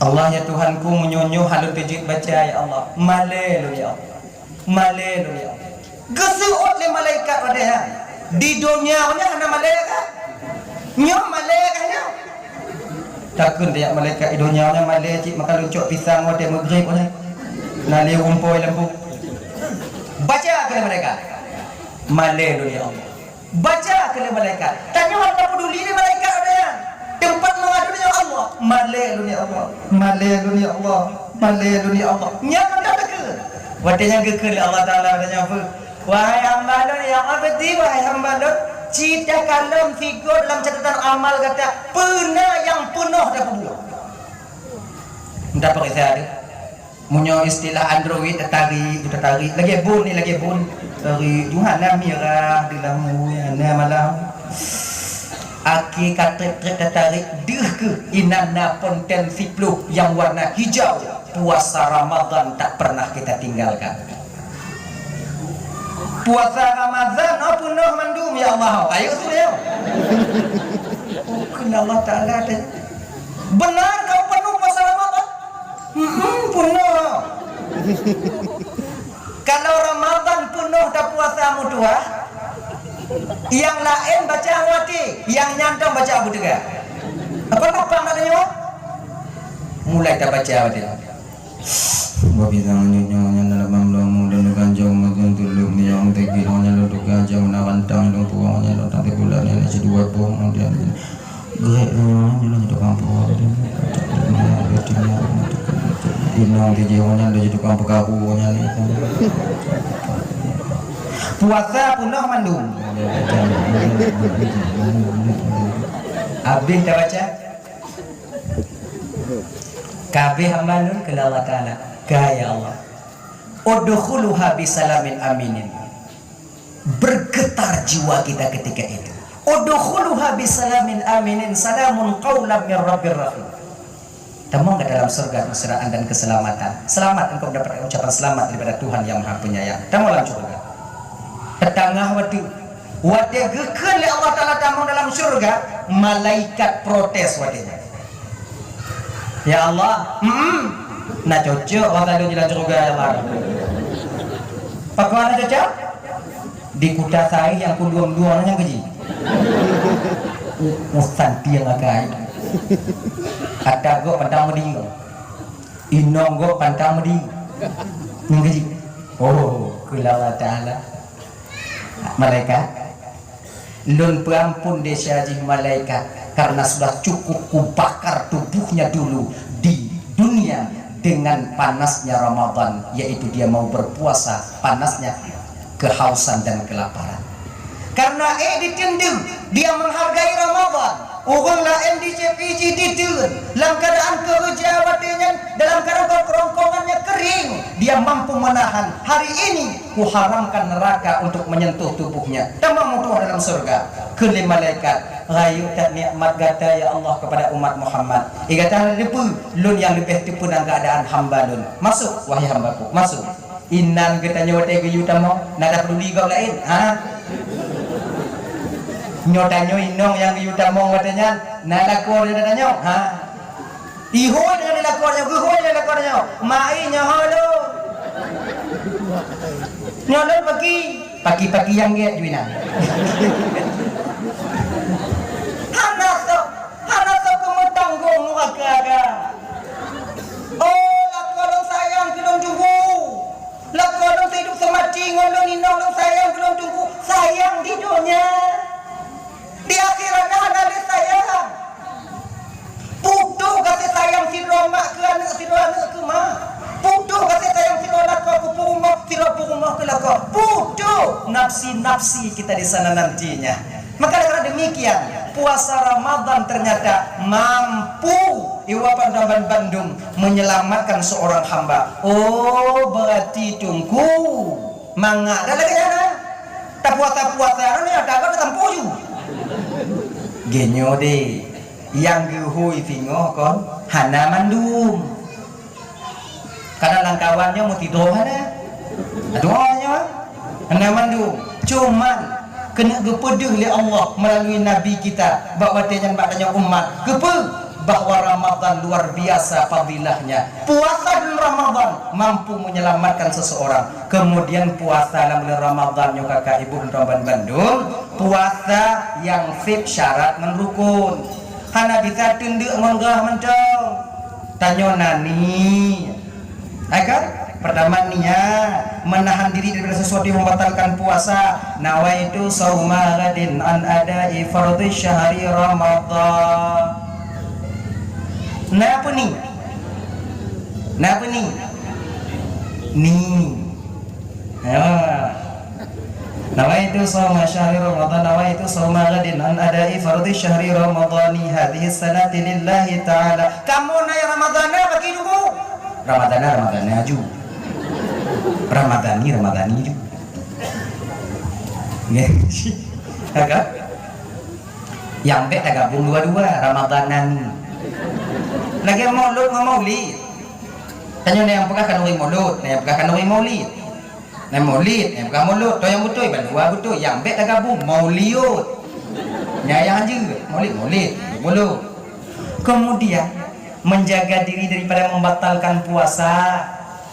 Allah ya Tuhanku, meunyoe nyoe hana lôn teujeuet baca ya Allah. Malée lôn ya Allah. Malée lôn ya Allah. Geuseuôt lé malaikat watée nyan. Di donya nyoe hana malée ka? Nyoe malée ka nyoe? Takheun tajak malaikat di donya nyoe malée cit maka lôn cok pisang watée meugreb nyoe. Na lé rumpok lam bu. Baca keu malaikat. Malée lôn ya Allah. Baca keu lé malaikat. Tanyoe hana peduli lé malaikat ada nyan. Teumpat mengadu nyoe Allah. Malée lôn ya Allah. Malée lôn ya Allah. Malée lôn ya Allah. Nyan mantap takheun. Watée nyan geukheun lé Allah Taala watée nyan peue? Wahai hamba lôn, ya Allah, beutôi, wahai hamba lôn, cit takalon figo dalam catatan amal gata, peue na nyang peunoh tapeubuet. Meudapat isa deh. Meunyoe istilah Android, tatarik, tatarik. Lagée bun ni, lagée bun. Tarik, ju hana mirah, dilam mui, hana malam. Akhé ka trép-trép tatarik, deuh keuh inan na ponten siploh nyang warna hijau. Puasa Ramadan tak pernah kita tinggalkan. Puasa Ramadan, oh, peunoh mandum, ya Allah. Ayo, tu, ya. Oh, kena Allah Taala deh. Benar kau penuh puasa Ramadan? Hmm, peunoh. Kalau Ramadan peunoh tapuasa meutuah, nyang laén baca watée, nyang nyan tom baca beuteuga. Apa lapang nak tanya? Mulai tabaca watée. Boh pisang nyoe nyan dalam bang bloe mu dan tukang jong magun tuleueng nyoe teugi nyoe nyan tukang jong na rantang dong puang nyan tukang teugulat nyan sidua boh kemudian. Geurék nyoe nyan tukang pue. Inong tijih nyan laju tukang peukaru nyan. Puasa peunoh mandum. Habéh tabaca. Ka habéh hamba lôn keu Allah Taala. Ka ya Allah. Udkhuluha bisalamin aminin. Bergetar jiwa kita ketika itu. Udkhuluha bisalamin aminin, salamun qaulan mir rabbir rahim. Tamong ke dalam surga keuseuraan dan keselamatan. Selamat, engkau mendapatkan ucapan selamat daripada Tuhan yang Maha Penyayang. Tamong dalam surga. Teutangah watée, watée geukheun lé Allah Taala tamong dalam surga, malaikat protes watée nyan. Ya Allah, mm, na cocok wata lôn jalan syeuruga, ya Allah. Pakon na cocok? Di kuta sai nyang kudong-dong nyang keji. U-, usan tiang akai. Kata gok pantang medi. Inong gok pantang medi. Nyang keji. Oh, keu Allah Taala. Malaikat, lôn peuampun desya jih malaikat, karena sudah cukup kubakar tubuhnya dulu di dunia dengan panasnya Ramadan, yaitu dia mau berpuasa, panasnya kehausan dan kelaparan. Karena ék diteundeueng, dia menghargai Ramadan. Ureuëng laén di C P J diteun lam keuadaan keureuja watée nyan, dalam keuadaan kerongkongannya kering, dia mampu menahan. Hari ini kuharamkan neraka untuk menyentuh tubuhnya. Tamong meutuah dalam surga. Kheun lé malaikat, rayeuk that nikmat gata ya Allah kepada umat Muhammad. Eh gata hana teupeue, lôn nyang leubeh teupeue nan keuadaan hamba lôn. Masuk, wahai hambaku, masuk. Inan geutanyoe watée geuyue tamong, na tapeduli gob laén? Ha? Nyoe tanyoe inong nyang geuyue tamong watée nyan, na lakoe nyoe tanyoe? Ha? Ihôi deungon lakoe nyoe, geuhôi deungon lakoe nyoe. Mai nyoe lôn. Nyoe lôn paki, paki-paki nyang gét ju inan. Hana soe, hana soe keumeutanggong nuraka ka. Oh, lakoe lôn sayang keu lôn tunggu. Lakoe lôn seuhidup seumati ngon lôn inong lôn sayang keu lôn tunggu, sayang di donya. Di akhirat hana lé sayang. Putôh gaséh sayang sidroe mak keu aneuëk, sidroe aneuëk keu mak. Putôh gaséh sayang sidroe lakoe keu peurumoh, sidroe peurumoh keu lakoe. Putôh nafsi-nafsi kita di sana nantinya. Maka dengan demikian, Puasa Ramadan ternyata mampu iwapan Ramadan bandum menyelamatkan seorang hamba. Oh, berarti Teungku mangat dah lagèe nyan, eh? Tapuasa-puasa nyoe dah ka tatampu ju. Geunyoe deh, nyang geuhôi singoh kon hana mandum. Kadang lam kawan nyoe meusidroe hana. Dua nyoe hana mandum. Cuman keuneuk geupeudeuh lé Allah meulalu Nabi kita bak watèe nyan bak tanyoe umat. Keupeue? Bahwa Ramadan luar biasa fadilahnya. Puasa bulan Ramadan mampu menyelamatkan seseorang. Kemudian puasa lam bulan Ramadan nyoe kakak ibu dan bandum, puasa nyang sép syarat ngon rukun. Hana bisa teundeuk ngon gah mantong. Tanyoe na ni. Hai kan? Pertama niat, menahan diri daripada sesuatu yang membatalkan puasa. Nawaitu shauma ghadin an ada'i fardhi syahri Ramadan. Na peue ni? Na peue ni? Ni. Ya. Nawaitu shauma syahri Ramadan, nawaitu shauma ghadin an ada'i fardhi syahri Ramadani hadhihi sanati lillahi ta'ala. Kamoe na nyang Ramadan na bagi dulu. Ramadan na, Ramadan na ju. Ramadani, Ramadani ju. Ya. Ya kan? Nyang bèk tagabong dua-dua, Ramadanan. Lagèe Maulud ngon Maulid. Tanyoe na nyang peugah khanuri Maulud, na nyang peugah khanuri Maulid. Na Maulid, na nyang peugah Maulud. Toh nyang beutôi, bandua beutôi. Nyang bèk tagabong, Mauliud. Nyang, nyang hanjeuet, Maulid, Maulid, Maulud. Kemudian, menjaga diri daripada membatalkan puasa.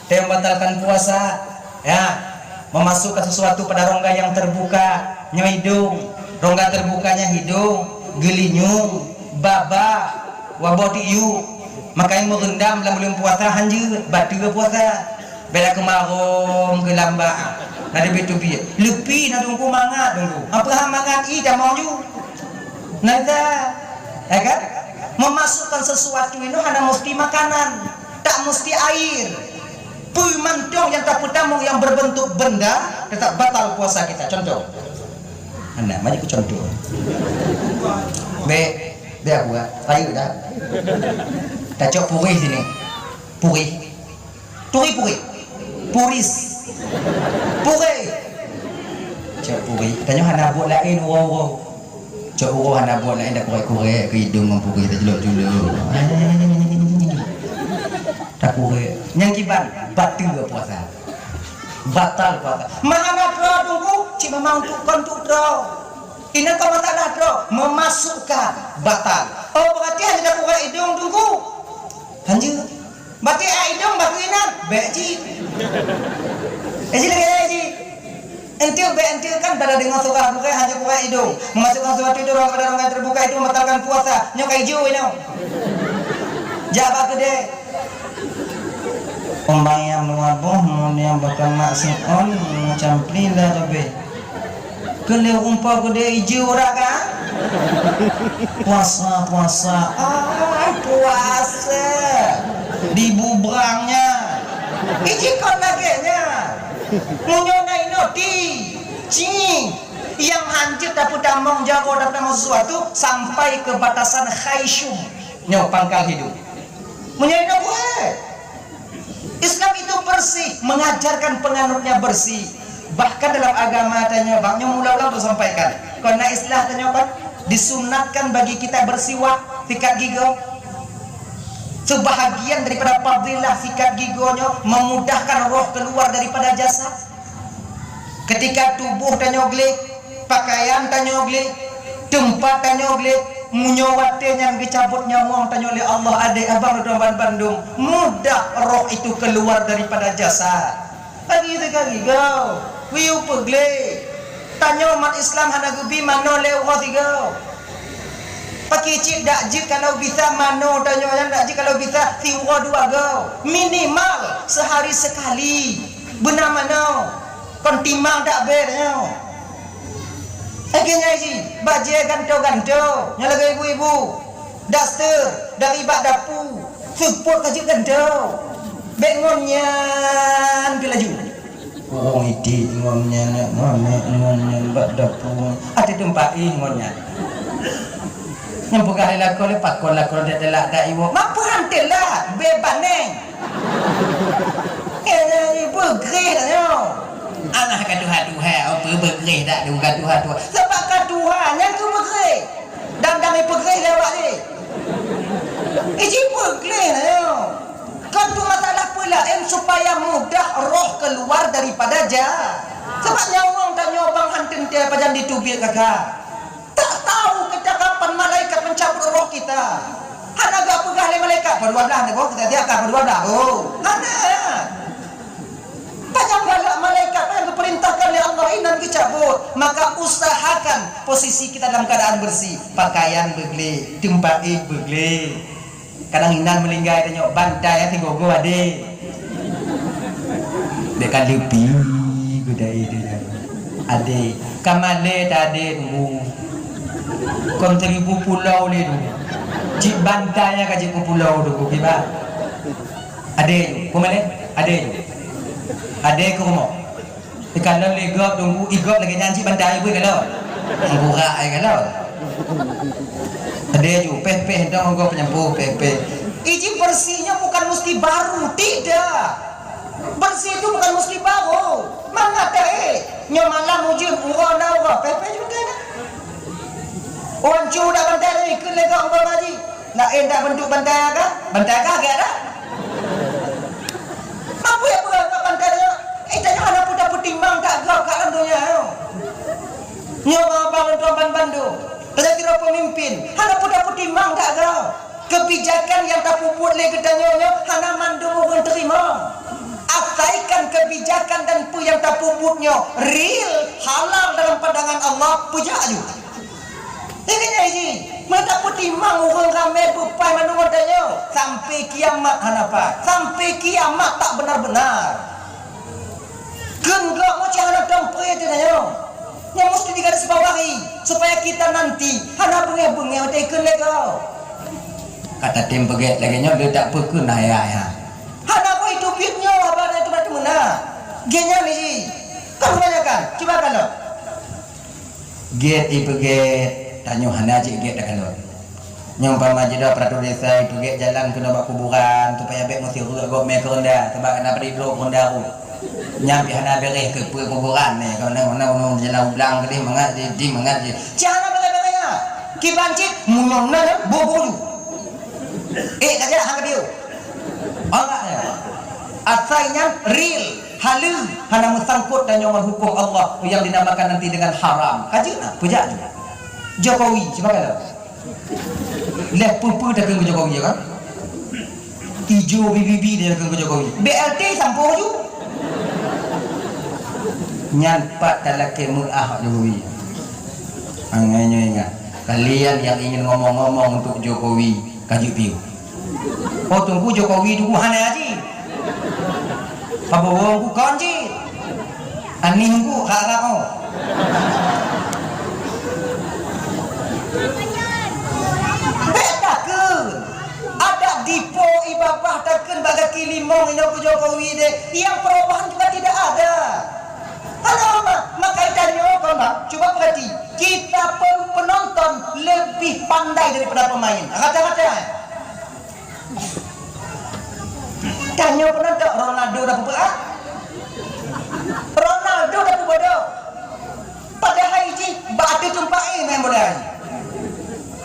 Teu membatalkan puasa, ya, memasukkan sesuatu pada rongga yang terbuka, nyoe hidung, rongga terbukanya hidung, geulinyueng, baba, waboh tiyu. Makanya meurendam lam buleuen puasa hanjeuet, bateue puasa. Beda keumarong, geulambak, na teubiet-teubiet. Leupie na Teungku mangat, Teungku. Apa hal mangat, ih, tamong ju. Nah, itu, ya kan? Memasukkan sesuatu itu hana mesti makanan, tak mesti air. Peue mantong nyang tapeutamong nyang berbentuk benda, tetap batal puasa kita. Contoh. Anak, mari ku contoh. Bèk, bèk aku, ah. Ayo dah. Tacok purih sini. Purih. Turi purih. Puris. Purih. Cok purih. Tanyoe hana buet laén uroe-uroe. Cok uroe hana buet laén dak kurek-kurek keu idong ngon purih tajulok-julok. Takurek. Nyang kiban bateue puasa. Batal puasa. Meuhana droe Teungku, cit memang untuk kon untuk droe. Ini kau masalah droe, memasukkan batal. Oh, berarti hana takurek idong Teungku. Hanjeuet. Bacut idong, bacut inan, bèk cit. Eh, cit lagèe nyan cit. Enteuk bèk enteuk kan pada deungoe surah bukai hana kurek idong. Memasukkan sesuatu itu dalam keadaan rongga terbuka itu membatalkan puasa. Nyoe ka ijo nyoe. Jak bak keudè. Pembayang dua boh, mun nyang bukan maksiat, macam pli lah lebih. Keu lheueh rumpok keudè ijo urat ka? Puasa, puasa. Ah, puasa. Dibubrang nyan. Iji kon lagèe nyan. Meunyoe na inoe ti, ci, nyang hanjeuet tapeutamong jaroe, tapeutamong sesuatu sampai ke batasan khaisyum. Nyoe pangkal hidung. Meunyoe inoe buet. Islam itu bersih, mengajarkan penganutnya bersih. Bahkan dalam agama tanyoe, bak nyoe mula-mula tasampaikan. Kon na istilah tanyoe kan, disunatkan bagi kita bersiwak, sikat gigoe. Sebahagian daripada fadilah sikat gigoe nyoe memudahkan roh keluar daripada jasad. Ketika tuboh tanyoe gleh, pakaian tanyoe gleh, teumpat tanyoe gleh, meunyoe watèe nyan geucabot nyawöng tanyoe lé Allah, adék abang droe ban-, bandum, mudah roh itu keluar daripada jasad. Lagi sikat gigoe, wiyeue peugleh. Tanyoe umat Islam hana geubi manoe lé uroe sigoe. Pakri cit dak jeuet kalau bisa manoe tanyoe nyan, dak jeuet kalau bisa siuroe dua goe. Minimal sehari sekali. Beuna manoe. Kon timang dak bèe tanyoe. Lagèe nyan cit, bajèe gantoe-gantoe, nyang lagèe ibu-ibu. Daster dari bak dapu, seupôt ka jeuet gantoe. Bèk ngon nyan pih laju. Ureueng idik ngon nyan, ngon nyan, ngon nyan bak dapu. Até teumpat éh ngon nyan. Nyang peugah lé lakoe lé pakon lakoe dek telat dak iwoe. Mapa han telat? Beubaneng. Eh, beugreh dah nyoe. Alah ka tuha-tuha, apa beugreh dak tu ka tuha-tuha. Sebab ka tuha, nyan tu beugreh. Dan dang ipeugreh lé awak jih. Iji beugreh dah nyoe. Kan tu masalah peulaén supaya mudah roh keluar daripada ja. Sebab nyawöng tanyoe bang han teuntée pajan jiteubiet ka kha. Tak tahu kita kapan malaikat mencabut roh kita. Hana geupeugah lé malaikat, "Pukul dua belas ni, boh, kita siapkan pukul dua belas." Oh, hana. Panyang galak malaikat, panyang geupeurintahkan lé Allah, inan geucabut. Maka usahakan posisi kita dalam keadaan bersih. Pakaian beugleh, teumpat éh beugleh. Kadang inan meulinggai tanyoe, bantai nyang sigogo adé. Dek ka leupi gudai dia. Adé, ka malée ta adé tunggu. Kon seribu pulau lé tu. Cit bantai nyang ka jipeupulau tu, kiban. Adé ju, peue malée? Adé ju. Adé keu rumoh. Ikalon lé gob tunggu, i gob lagée nyan cit bantai beuet kalon. Meugurak ai kalon. Adé ju, péh-péh dong gob peunyampôh, péh-péh. Iji bersih nyoe bukan mesti baru, tidak. Bersih itu bukan mesti baru. Mangat dah, eh. Nyoe malam ujeuen, uroe na uroe, péh-péh ju bantai na. Wan cu dak bantai na, ikheun lé gob umpama jih. Laén dak bentuk bantai agam, bantai agam agak dak? Mampu ya peugah bantai nyoe? Eh, tanyoe hana peue tapeutimang that gob kat lam donya nyoe. Nyoe bang-bang lôn tuan ban bandum. Tanyoe sidroe peumimpin, hana peue tapeutimang that gob. Kebijakan nyang tapeubuet lé geutanyoe nyoe hana mandum ureuëng teurimong. Asaikan kebijakan dan peue nyang tapeubuet nyoe real, halal dalam pandangan Allah, peujak aju. Ingat jih, meunyoe tapeutimang ureuëng ramé beupai mandum tanyoe, sampai kiamat hana pat, sampai kiamat tak benar-benar. Kheun gob meucah hana tom pré teuh tanyoe. Nyang mesti digarisbawahi, supaya kita nanti hana beungéh-beungéh watée kheun lé gob. Ka tatem peugét lagée nyoe, le tak peue kheun hai-hai ha. Hana boh itu biet nyoe haba dan itu berarti meunan. Gét nyan jih. Kan kebanyakan, cuba kalon. Gét ipeugét, tanyoe hana cit gét takalon. Nyoe umpama jidong peraturan desa ipeugét jalan keunoe bak kuburan, supaya bék meusireuk gob mé keureunda, sabab hana padit droe keureunda rot. Nyan pih hana beureh keu peue kuburan nyoe, keu na, na, na jalan ublang keudeh mangat jih, jih mangat jih. Cit hana beureh-beureh nyan. Kiban cit, meunyoe na, boh-boh ju. Eh, ka jak hana biu. Awak nyan. Asai nyan real, haleue, hana meusangkot tanyoe ngon huköm Allah nyang dinamakan nanti dengan haram. Ka jeuet na, peujak jeuet. Jokowi, sibagai lah. Leh peue-peue takheun keu Jokowi, ya kan? Ijo bibi-bibi dia takheun keu Jokowi. B L T sampôh ju. Nyan pat talakée meu'ah Jokowi. Angai nyoe ingat, kalian yang ingin ngomong-ngomong untuk Jokowi, ka jeuet piôh. Oh, Teungku Jokowi dulu hana jih. Prabowo Teungku kon jih. Anies Teungku harap oh. Beda ke? Ada dipo ibabah takheun bak gaki limong inoe keu Jokowi deh. Yang perubahan juga tidak ada. Hana mah, maka tanyoe kon bah, cuba perhati, kita pe-, penonton lebih pandai daripada pemain. Rata-rata. Tanyoe penonton, Ronaldo dah peubuet ah? Ronaldo dah peubuet dah. Padahai jih bak ateueh teumpat eh main bola.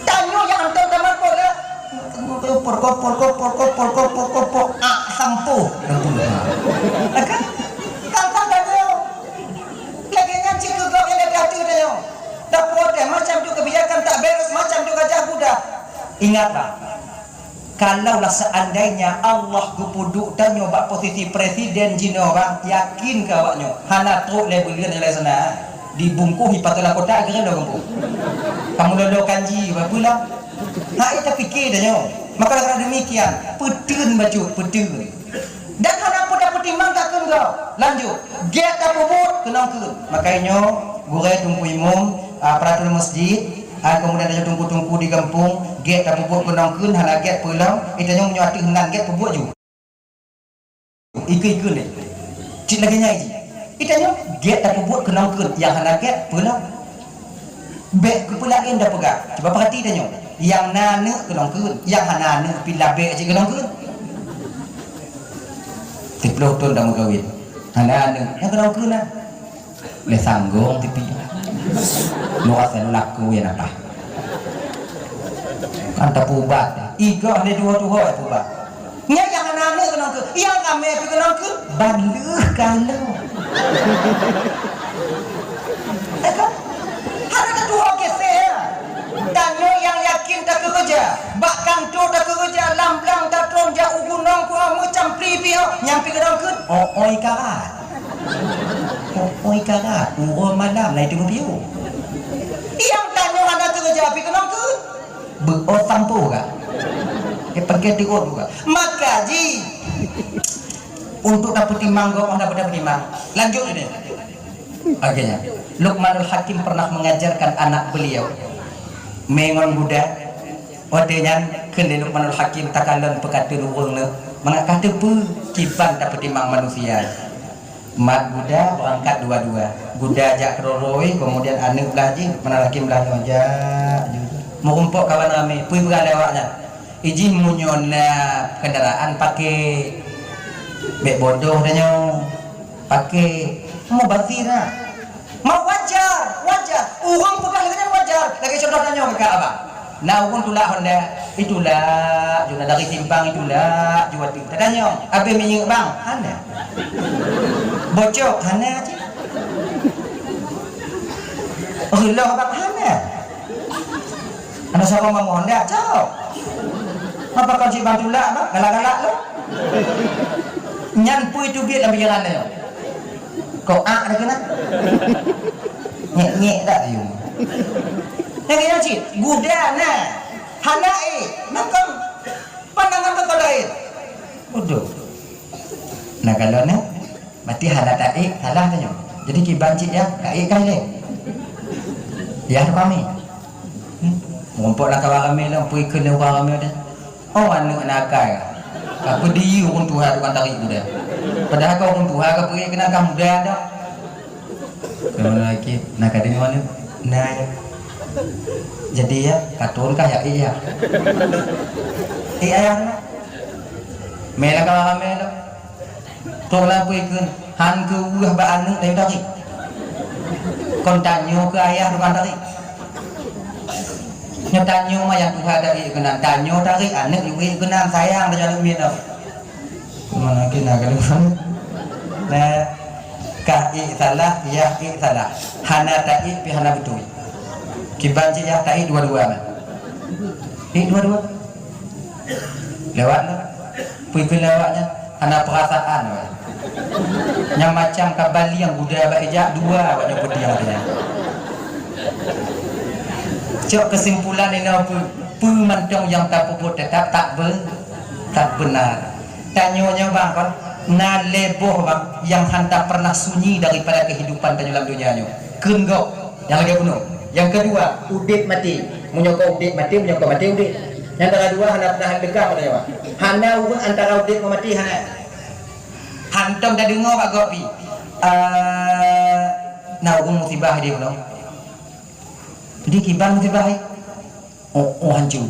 Tanyoe nyang hantom tamat bola. Porkop, porkop, porkop, porkop, porkop, porkop. Ah, sampôh. Kan? Kan, kan, tanyoe. Lagée nyan cit keu gob nyang leubeh ateueh tanyoe. Taprotes macam tu, kebijakan tak beres macam tu, gajah guda. Ingatlah, kalaulah seandainya Allah geupeuduek tanyoe bak posisi presiden jinoe, bang, yakin keu awaknyoe hana trok lé buleuen nyang laén sana. Dibungkôh ipateulah kotak keu lôn gampông. Kamu lolo kanji, apa pula? Hai tapike tanyoe. Maka karena demikian, peuteun bacut, peuteun. Dan hana peue tapeutimang takheun gob. Lanjut, gét tapeubuet keunong kheun. Makajih nyoe, gurée teungku imum, a, peraturan masjid, a, kemudian ada teungku-teungku di gampông, gét tapeubuet keunong kheun, hana gét peulom, eh, tanyoe meunyoe ateueh nan gét peubuet ju. Ikeu-ikeu lé. Cit lagée nyan jih. Eh, tanyoe gét tapeubuet keunong kheun, nyang hana gét peulom. Bék keu peue laén tapeugah. Cuba perhati tanyoe. Nyang na aneuk keunong kheun, nyang hana aneuk pih labek cit keunong kheun. Siplôh thôn tameukawen. Hana aneuk, nyang keunong kheun na. Lé sanggong tipi. Lu asai lu laku ya napa? Kan tapeuubat. Igoh lé tuho-tuho ya peuubat. Nyan nyang hana aneuk keunong kheun, nyang ramé pih keunong kheun, ban lheueh ka lom. Eh, kan? Hana tatuho kiseh, ya. Tanyoe nyang yakin takeureuja, bak kantô takeureuja, lam blang tatron jak u gunong ku meucampli pih, nyang pih keunong kheun, oi karat. Oi karat, uroe malam na itu piôh. Nyang tanyoe hana keureuja pih keunong kheun. Beuot sampoe ka. Ke pengke tiot buka. Maka ji untuk tapeutimang gob, oh, tapeutimang. Lanjut ini. Akhirnya, Luqmanul Hakim pernah mengajarkan anak beliau, mé ngon guda. Watée nyan kheun lé Luqmanul Hakim takalon peukateun ureuëng nyoe, mangat ka teupeu kiban tapeutimang manusia. Mat guda beurangkat dua-dua. Guda jak keudroe-droe, keumudian aneuk blah jih, Luqmanul Hakim blah nyoe jak. Meurumpok kawan ramé, peue peugah lé awaknyan. Ijih meunyoe na keundaraan pakai, bék bodoh tanyoe. Pakai mubazir na. Ma wajar, wajar. Ureuëng peugah lagée nyan wajar. Lagée contoh tanyoe keu abang. Na ureuëng tulak Honda, itulak, juna dari simpang itulak, jua tu. Tatanyong, abéh minyeuk bang? Hana. Bocok? Hana cit. Reuloh bang? Hana. Hana saboh mamah Honda, cok. Apa kau cit bang tulak bang? Galak-galak lo. Nyan pui teubiet lam pikiran tanyoe. Kok ak dah kena? Nyek-nyek dah you. Nyek-nyek cit, guda na. Hana ék, makam pandangan beutôi laén. Bodoh. Nah, kalau na, berarti hana taék, salah tanyoe. Jadi kiban cit ya, taék kan lé. Ya, tu kami. Hmm. Mumpok lah kawan ramé lah, pui kena orang ramé dah. Oh, aneuk nakal. Ka peudiyeu ureuëng tuha tukang tarik guda. Padahai ka ureuëng tuha ka peugét keunan ka muda dah. Keunoe lagée na ka deungoe nyoe. Nah. Jadi ya, katôn kah ya, iya. Iya ya. Mela ka ramé dah. Kok lapui kheun, han keu weueh bak aneuk dari tadi. Kon tanyoe keu ayah tukang tadi. Nyoe tanyoe ma nyang tuha tadi keunan, tanyoe tadi aneuk ibu keunan sayang tanyoe aneuk miet tadi. Mana kena kalau nah, kah ik salah, yah ik salah. Hana taik pi hana beutôi. Kiban cit yah taik dua-dua mah. Ik dua-dua. Lewat lah. Pui-pui lewat nyan hana perasaan weh. Nyang macam ka baliang guda bak ijak dua awak nyoe peudiang teuh nyan. Cok kesimpulan inoe peu, peu mantong nyang tapeubuet tetap tak be, tak benar. Tanyoe nyoe bang kon na lhée boh bang nyang hanta pernah sunyi daripada kehidupan tanyoe lam dunia nyoe. Kheun gob. Nyang lagée bunoe. Nyang keudua, udeb maté. Meunyoe kon udeb maté, meunyoe kon maté udeb. Nyang dara dua hana pernah deungoe pada nyawa. Hana ureuëng antara udeb ngon maté hana. Hantom tadeungoe bak gob pih. Eh, na ureuëng musibah di bunoe. Jadi kiban musibah hai. Oh, oh hancu.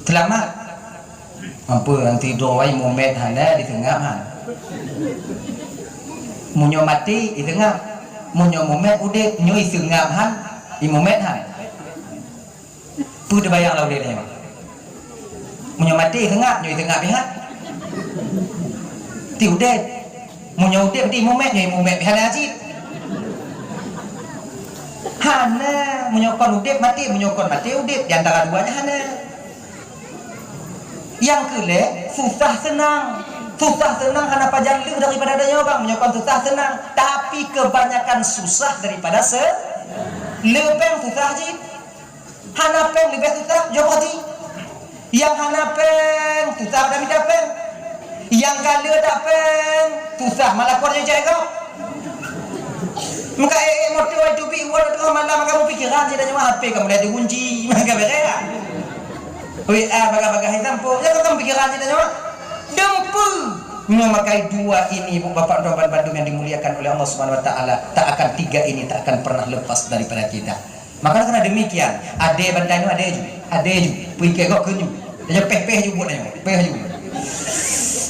Seulamat. Ampeue anti droe wai mumet hana diseungab han. Meunyoe maté iseungab, meunyoe mumet udeb nyoe iseungab han, imumet han. Peue teubayang lam udeb nyoe? Meunyoe maté iseungab, nyoe iseungab pih han. Ti udeb. Meunyoe udeb di mumet, nyoe mumet pih hana cit. Hana, meunyoe kon udeb maté, meunyoe kon maté udeb, di antara dua nyan hana. Nyang keu lhée, susah seunang. Susah seunang hana pajan lheueh daripada tanyoe bang, meunyoe kon susah seunang. Tapi kebanyakan susah daripada se-, le péng susah cit. Hana péng leubeh susah, jok pati. Nyang hana péng, susah dak mita péng. Nyang ka le dak péng, susah malah kon nyang jai gob. Meuka ék-ék moto ai teubiet woe teungoh malam maka meupikiran cit tanyoe H P ka mulai dikunci, maka beureh. W A bagah-bagah hitam po, ya kan pikiran cit tanyoe. Dempu. Nyoe makai dua ini, Ibu Bapak dan Tuan bandum yang dimuliakan oleh Allah Subhanahu wa Taala, tak akan tiga ini tak akan pernah lepas daripada kita. Maka karena demikian, adé bantai nyoe adé ju, adé ju, pui keu gob keu nyoe. Tanyoe péh-péh ju buet nyoe, péh ju.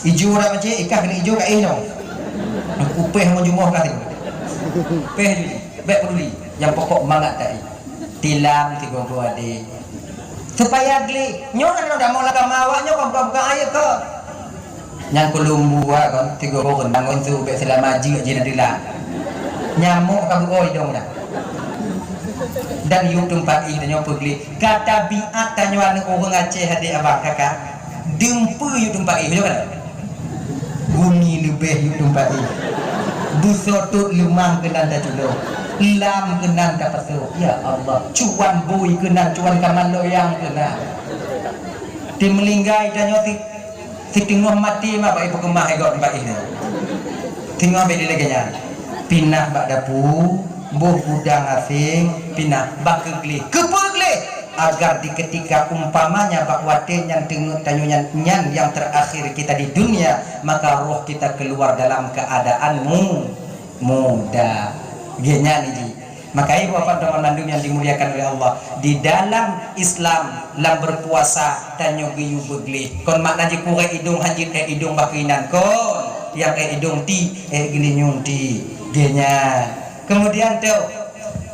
Ijo dah macam ikan kena ijo kat eh nyoe. Aku péh ngon jumoh kat tu. Péh ju, bèk peduli. Yang pokok mangat tadi. Tilam tiga-tiga adé. Supaya gleh. Nyoe kan udah mau lagam awak nyoe kan bukan-bukan air ke. Nyang keulumbu kon tiga ureueng ngon su bèk seulama jeuet jih na deulam. Nyamok ka beuoi dong dah. Dan yub teumpat ih tanyoe peugleh. Ka tabiat tanyoe aneuk ureueng Aceh adé abang kakak. Dumpeue yub teumpat ih, beutôi kan? Bumi leubeh yub teumpat ih. Beusotot leumah keunan taculo. Lam keunan tapasoe. Ya Allah, cuan bui keunan, cuan kamal loyang keunan. Ti meulinggai tanyoe ti Siteungoh maté ma bak ipeukeumah i gob bak ié. Teungoh bèk lagèe nyan. Pinah bak dapu, boh gudang aséng, pinah bak keu gleh. Keupeue gleh? Agar di ketika umpamanya bak watèe nyan teungeut tanyoe nyan, nyan yang terakhir kita di dunia, maka roh kita keluar dalam keadaan mu-, muda. Geuh nyan jih. Maka ibu bapak teman mandum yang dimuliakan oleh Allah, di dalam Islam lam berpuasa tanyoe geuyue beugleh. Kon makna jih kurek idong hanjeuet ék idong bak keuinan kon, nyang ék idong ti, ék geulinyueng ti. Geuh nyan. Kemudian tu,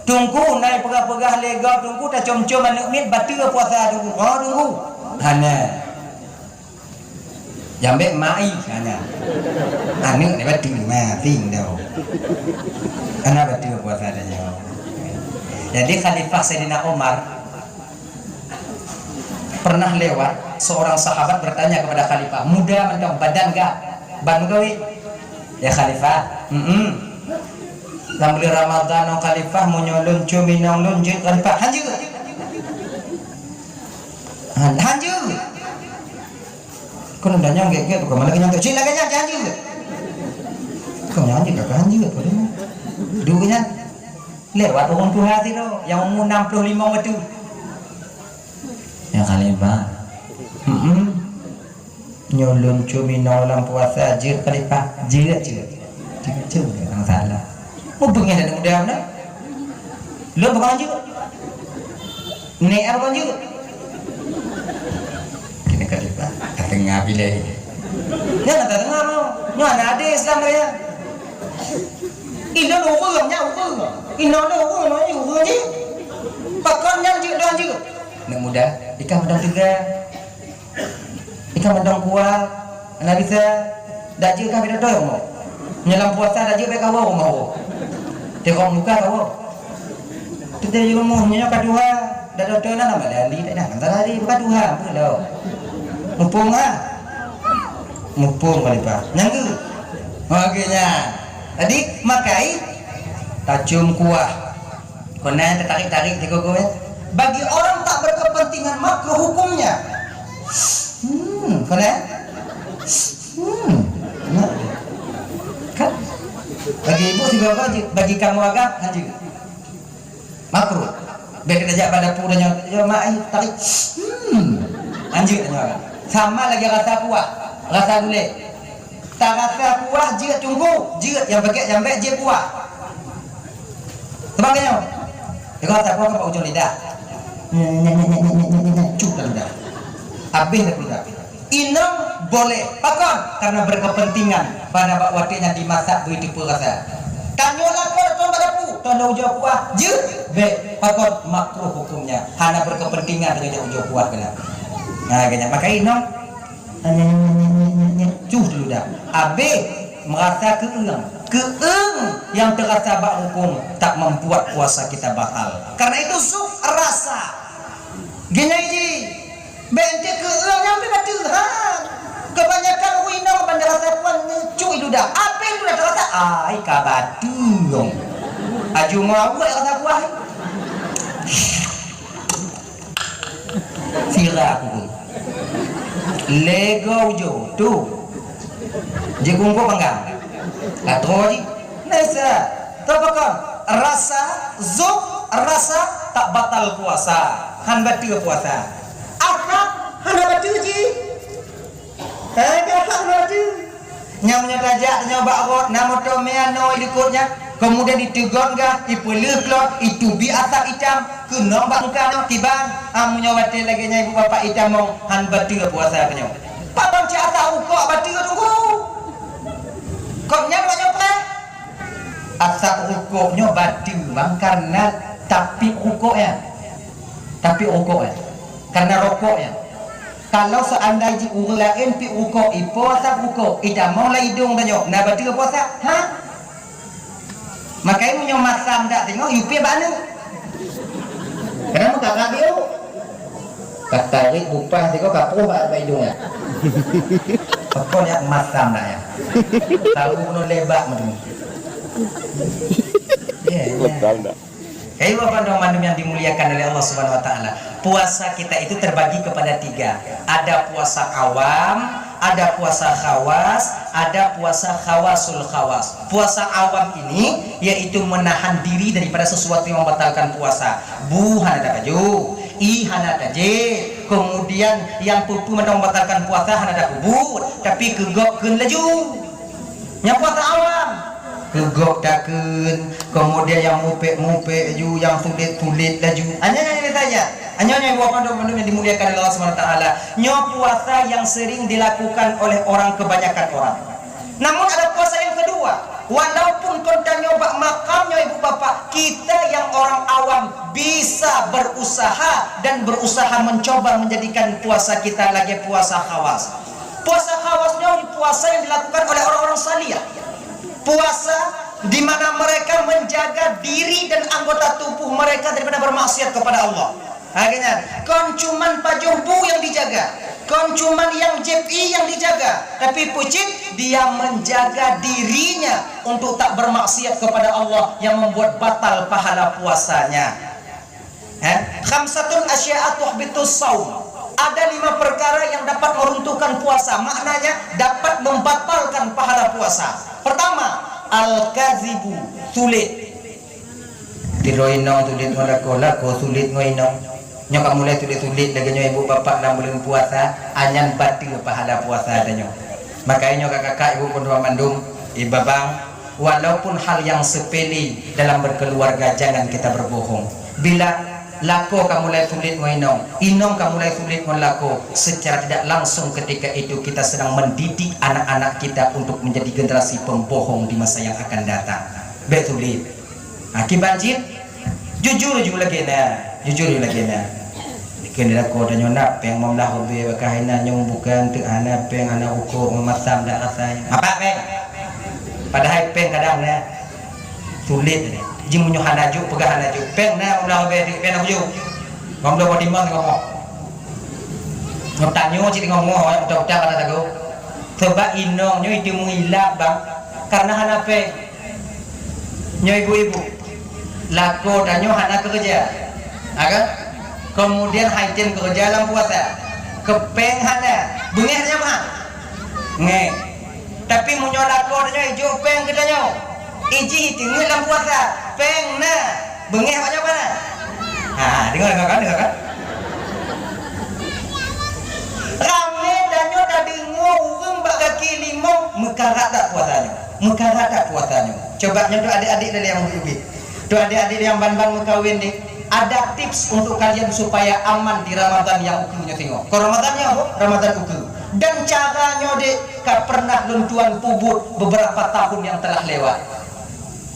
Teungku nai peugah-peugah lé gob Teungku tacom-com aneuk miet bateue puasa Teungku. Oh Teungku. Hana. Jambek mai hana. Aneuk ni bateue mati dah. Hana bateue puasa dah jauh. Jadi Khalifah Saidina Umar pernah lewat, seorang sahabat bertanya kepada Khalifah, muda mantong badan gak, ban meugawi? Ya Khalifah, mm Lam buleuen Ramadhan nyoe Khalifah, meunyoe lôn cium inong lôn jeuet Khalifah, hanjeuet. Han-, hanjeuet. Kon udah nyang gét-gét, bukan malah kenyang tu. Cik lagèe nyan, janji. Kau janji, kau janji, apa dia? Dulu nyan. Lewat ureueng tuha sidroe, yang umur enam puluh lima beutôi. Ya Khalifah. Mm-mm. Nyoe lôn cium inong lam puasa, jeuet Khalifah. Jeuet, jeuet. Jeuet, jeuet. Jangan salah. Mubeungèh aneuk muda mana? Lôn bukan jeuet. Nek apa lanjut? Kini kali Pak, ka teungoh bilai. Nyan ka teungoh mau. Nyan ada Islam raya. Inong ureueng, nyan ureueng. Inong ureueng, nyan ureueng jih. Pakon nyan jeuet dan jeuet. Aneuk muda, ikah padang teuga. Ikah mantong kuah, aneuk bisa, dak jeuet kah beda doyong mo. Nyoe lam puasa dak jeuet bèk kawoe rumoh. Tengok muka kawoe. Kita di rumoh nyoe ka tuha, dak ada doyong nama dah li dak dah. Antara hari bukan tuha, apa lo. Mumpung ah. Mumpung kali pa. Nyanggu. Oke nya. Tadi makai tacum kuah. Kona tatarik-tarik di gogo ya. Bagi orang tak berkepentingan makruh hukumnya. Hmm, kona. Hmm. Nah. Kan? Bagi ibu tiga gogo je, bagi kamu agak hanjeuet. Makruh. Bèk kita jak pada pu dan nyoe, "Ya mak ai tarik." Hmm. Hanjeuet nyoe agak. Sama lagi rasa kuah, rasa gulai. Tarasa kuah jeuet cungku, jeuet nyang pakai jambek jeuet kuah. Sebagainya. Tengok rasa kuah ke bak ujong lidah. Nyek, nyek, nyek, nyek, nyek, nyek, nyek, nyek, nyek, cuk dah lidah. Habis dah lidah. Inong boleh. Pakon? Karena berkepentingan. Pada bak watèe nyan dimasak beri teupeu rasa. Tanyoe lapor tuan pada pu, tuan dah ujong kuah. Jeuet. Bèk. Pakon? Makruh hukumnya. Hana berkepentingan dengan ujong kuah kena. Nah, kena. Maka inong Nyek, nyek, nyek, nyek, nyek, nyek. Cuh dulu dah. Habis merasa keueung. Keueung yang terasa bak hukum tak membuat puasa kita batal. Karena itu zuk rasa. Gini ji. Bèk enti keueung nyang pi bateue, ha. Kebanyakan ureueng inong ban rasa puan nyucui ludah. Apa yang ludah terasa? Ai ka bateue. Aju mau awak rasa puan. Sira aku tu. Lego ujo tu. Jikungkuk panggang. Latro ji. Nesa. Tapi kan rasa zuk, rasa tak batal puasa. Han bateue puasa. Akhlak hana bateue ji. Hai, biasa laju. Nyang meunyoe tajak tanyoe bak rot, na moto meunoe likot nyan. Keumudian iteugon gah, ipeuleueh klot, itubi asap itam, keunong bak muka nyoe, kiban, ah, meunyoe watée lagée nyan ibu bapak itamong, han bateue puasa tanyoe. Padahai cit asap rukok bateue teungku. Kok nyan awak nyoe peugah? Asap rukok nyoe bateue bang, karena tapi rukok nyan. Tapi rukok nyan. Karena rokok nyan. Kalau seandai jih ureuëng laén piep rukok, ipo asap rukok, itamong lam idong tanyoe, na bateue puasa? Ha? Makajih meunyoe masam dak teungoh, yue piep bak aneuk. Kenapa kakak piep? Katarik bupah teungoh kapoh bak, bak idong nyan. Apa nyan masam dak nyan? Tahu keunoe lebak macam ni. Ya, ya. Betul dah. Hei, Bapak dan Ibu yang dimuliakan oleh Allah Subhanahu wa Ta'ala, puasa kita itu terbagi kepada tiga. Ada puasa awam, ada puasa khawas, ada puasa khawasul khawas. Puasa awam ini yaitu menahan diri daripada sesuatu yang membatalkan puasa. Bu hana tabaju, i hana tajép, kemudian nyang peue-peue mantong membatalkan puasa hana tapeubuet, tapi keu gob kheun laju. Nyang puasa awam, keu gob takheun, kemudian nyang mupék-mupék laju, nyang sulet-sulet laju. Hanya nyang saja. Hanya nyang dua mandum-mandum yang dimuliakan oleh Allah Subhanahu wa Taala. Nyoe puasa yang sering dilakukan oleh orang, kebanyakan orang. Namun ada puasa yang kedua. Walaupun kon tanyoe bak makam nyoe ibu bapak, kita yang orang awam bisa berusaha dan berusaha mencoba menjadikan puasa kita lagi puasa khawas. Puasa khawas nyoe puasa yang dilakukan oleh orang-orang saleh. Puasa di mana mereka menjaga diri dan anggota tubuh mereka daripada bermaksiat kepada Allah. Ha, kan? Kon cuman pajoh bu yang dijaga, kon cuman nyang jép i yang dijaga, tapi peucit dia menjaga dirinya untuk tak bermaksiat kepada Allah yang membuat batal pahala puasanya. Eh, khamsatun asya'a tuhbitus saum. Ada lima perkara yang dapat meruntuhkan puasa, maknanya dapat membatalkan pahala puasa. Pertama, al-kazibu, sulet. Tiroe inong sulet ngon lakoe, lakoe sulet ngon inong. Nyoe ka mulai sulet-sulet lagée nyoe ibu bapak lam buleuen puasa, anyan bateue pahala puasa tanyoe. Makajih nyoe kakak-kakak, ibu pun mandum, iba bang, walaupun hal yang sepele dalam berkeluarga, jangan kita berbohong. Bila lakoe ka mulai sulet ngon inong, inong ka mulai sulet ngon lakoe, secara tidak langsung ketika itu kita sedang mendidik anak-anak kita untuk menjadi generasi pembohong di masa yang akan datang. Bék sulet. Ha, kiban cit, jujur ju lagée na, jujur ju lagée na. Keu lakoe tanyoe na péng limong blah ribée, bak hai na nyang bukan teuk hana péng, hana rukok, masam dak rasa. Mapak péng. Padahai péng kadang na sulet tadi. Ji meunyoe hana jok, peugah hana jok. Péng na limong blah ribée teuk, péng na jok. Limong blah ribée teuk ngomong. Ngon tanyoe cit ngomong, utak-utak kata tago. Sebab inong nyoe itu meuilap bang, karena hana péng. Nyoe ibu-ibu, lakoe tanyoe hana keureuja, ha kan? Keumudian han tem keureuja lam puasa, keu péng hana, beungéh nyan meuhan. Ngék. Tapi meunyoe lakoe tanyoe ijok péng keu tanyoe, ijih iteungeut lam puasa, péng na, beungéh awak nyoe hana. Ha, deungoe, deungoe kan, deungoe kan? Ramé tanyoe tadeungoe ureuëng bak kaki limong meukarat that puasa nyoe. Meukarat that puasa nyoe. Coba nyoe tu adik-adik dari yang ubit-ubit. Tu adik-adik yang ban-ban meukawen deh. Ada tips untuk kalian supaya aman di Ramadan yang ukeue nyoe singoh. Kon Ramadan nyoe, Ramadan ukeue. Dan cara nyoe dek ka pernah lôn tuan peubuet beberapa tahun yang telah lewat.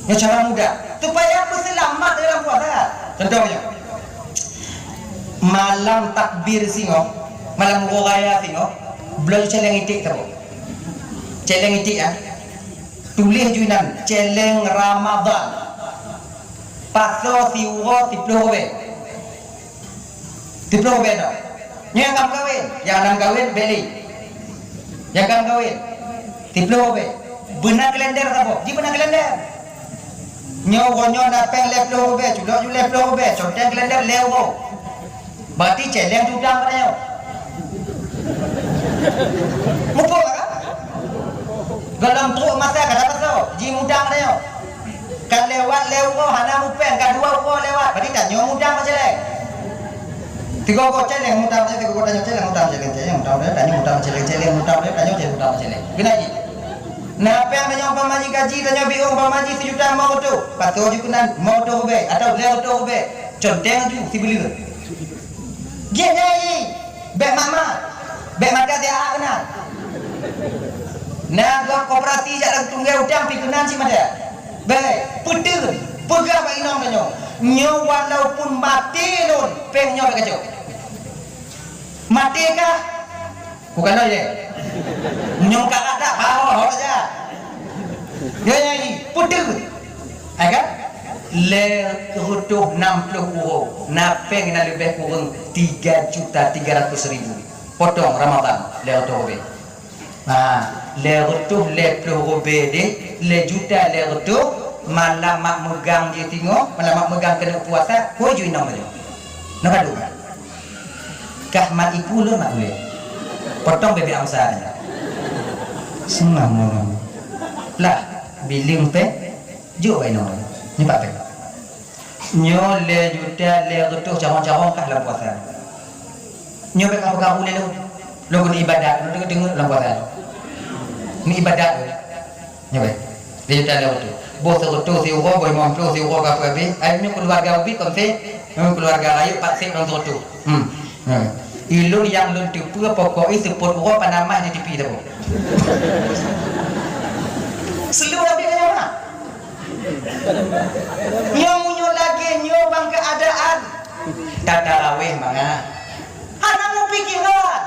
Nyoe cara mudah supaya peuseulamat dalam puasa. Contohnya, malam takbir singoh, malam uroe raya singoh, bloe céléng iték saboh. Céléng iték, ah. Tuléh ju inan, céléng Ramadan. Pasoe siuroe siploh ribée. Siploh ribée nyoe. Nyoe nyang ka meukawen, nyang hana meukawen, bék lé. Nyang ka meukawen, siploh ribée. Beuna kalender saboh, ji beuna kalender. Nyoe uroe nyoe na péng lhée ploh ribée, culok ju lhée ploh ribée, conteng kalender lhée uroe. Berarti céléng ju utang pada nyoe. Muphom kan? Gohlom trok masa ka dapat soe, ji mutang pada nyoe. Ka lewat lhée uroe hana mupéng, ka dua uroe lewat, berarti tanyoe mutang bak céléng. Tiga uroe céléng mutang bak céléng, tiga uroe tanyoe céléng mutang bak céléng, céléng mutang bak tanyoe, mutang bak céléng, céléng mutang bak tanyoe, céléng mutang bak céléng. Keunan jih. Na péng tanyoe umpama jih gaji tanyoe biôh umpama jih sijuta limong reutôh, pasoe jih keunan limong reutôh ribèe atawa lhèe reutôh ribèe, conteng ju sibuleuen. Jih nyan jih, bèk mat-mat, bèk mata siat keunan. Na gob koperasi jak lam tunggèe utang pih keunan cit mata. Bèk, peuteun, peugah bak inong tanyoe, nyoe walaupun maté lôn, péng nyoe bèk kacok. Maté kah? Bukan lôn, ya. Nyoe ka rata, bawa ho saja. Ya, ya, ini, putih. Hai kan? Lhèe reutôh nam ploh uroe, na péng na leubeh kureueng tiga juta tiga ratus ribu. Potong Ramadan, lhèe reutôh ribèe. Ha, lhèe reutôh lhèe ploh ribèe deh, lhèe juta lhèe reutôh, malam mak meugang jih tingoh, malam mak meugang keuneuk puasa, kue ju inong laju. Nyoe ka duka. Kah mat iku lôn mak ulèe. Potong bebek angsa nyan. Seunang ngon. Lah, bileueng péng, jok bak inong lôn. Nyoe pat péng. Nyoe lhèe juta lhèe reutôh carông-carông kah lam puasa. Nyoe bèk kamoe ganggu lé lôn. Lôn keuneuk ibadat, lôn deungoe-deungoe lam puasa. Ni ibadat lôn. Nyoe bèk. Lhèe juta lhèe reutôh. Boh seureutôh siuroe, boh limong ploh siuroe ka habéh. Ai nyoe keuluwarga ubit kon sép, nyoe keuluwarga rayeuk pat sép lôn seureutôh. Hmm. Hmm. Ilôn nyang lôn teupeue pokok jih seupôt uroe panamah di tipi saboh. Seuleueng habéh nyoe na. Nyoe meunyoe lagèe nyoe bang keuadaan, tatarawéh mangat. Hana meupikiran.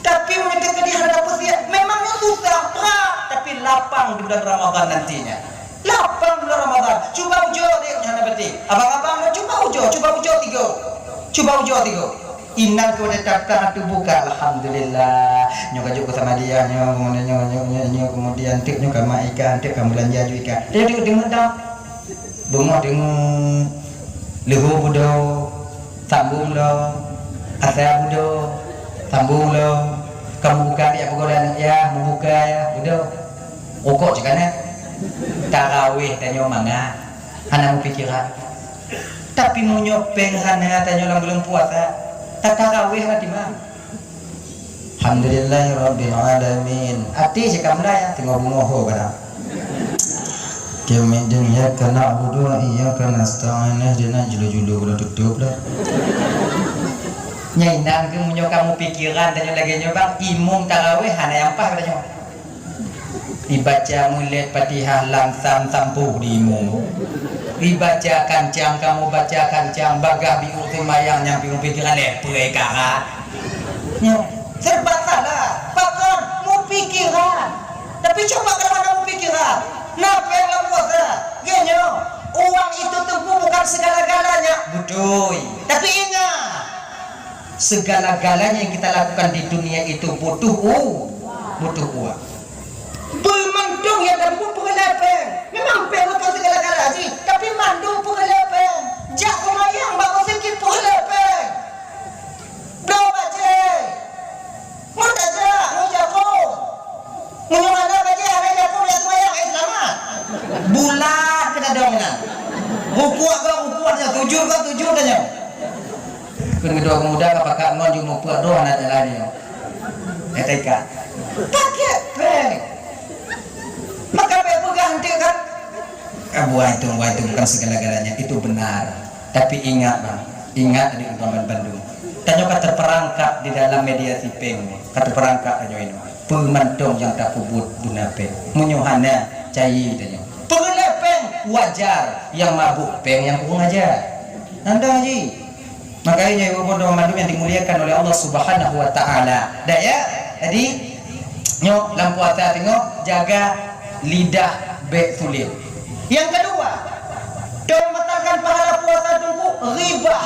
Tapi meunyoe teukeudi hana peusiap, memang nyoe susah, brat, tapi lapang di bulan Ramadan nantinya. Lapang bulan Ramadan. Cuba ujoe deh, nyoe hana beutôi. Abang-abang, cuba ujoe, cuba ujoe tiga. Cuba ujoe tiga. Inan keu watèe daftar teubuka, alhamdulillah. Nyoe ka jok keu Samadiyah, nyoe, nyoe, nyoe, nyoe, nyoe, nyoe, kemudian teuk nyoe ka mat ikan, teuk ka meulanja ju ikan. Teuk, teuk, teuk, teuk. Beungoh deungoe, leuhô budo, sambung lom, asa budo, sambung lom. Ka meubuka di apa gola aneuk ya, meubuka ya, budo. Rukok cit ka na. Tarawih tanyoe mangat, hana meupikiran. Tapi meunyoe péng hana tanyoe lam buleuen puasa, tatarawéh hana timang. Alhamdulillahirabbil alamin. Até cit ka mulai, teungoh beungoh ho kadang. Kami iyyaka na'budu wa iyyaka nasta'in, ihdina julu-julu udah tutup dah. Nyang inan keuh meunyoe ka meupikiran tanyoe lagèe nyoe bang, imum tarawéh hana nyang paih tanyoe. Ibaca mulod Fatihah lam sam sampôh di imum. Ibaca kancang, kamoe baca kancang, bagaih biôh seumayang nyang piôh pikiran lé peue karat. Nyoe, serba salah. Pakon? Meupikiran. Tapi cuba kalau hana meupikiran, na péng lam puasa. Geuh nyoe, uang itu Teungku bukan segala-galanya. Beutôi. Tapi ingat, segala-galanya yang kita lakukan di dunia itu butuh u-, butuh uang. Peue mantong nyang tapeubuet peureulèe péng. Memang péng bukan segala-gala jih, tapi mandum peureulèe péng. Jak seumayang bak meuseujid peureulèe péng. Bloe bajèe. Ngon tajak, ngon jako. Meunyoe hana bajèe, hana jako, jak seumayang, eh, seulamat. Bulat keu tadong nyan. Rukuk ka rukuk nyan, sujud ka sujud nyan. Kheun keudua pemuda ka pakat ngon jeuet mupeue droe hana jalan nyoe. Nyata ikat. Pakai péng. Maka péng peugah eunteuk kan? Ah, buah itu, buah itu bukan segala-galanya. Itu benar. Tapi ingat, bang. Ingat di umpama bandum. Tanyoe ka terperangkap di dalam mediasi péng. Ka terperangkap tanyoe ini. Peue mantong nyang tapeubuet guna péng. Meunyoe hana, cai tanyoe. Peureulèe péng wajar, nyang mabök péng nyang kurang ajar. Nanda ji. Makanya ibu-ibu dan mandum yang dimuliakan oleh Allah Subhanahu wa taala. Dah ya? Jadi nyoe lam puasa tengok jaga lidah bèk sulet. Yang kedua, dalam membatalkan pahala puasa tunggu ghibah.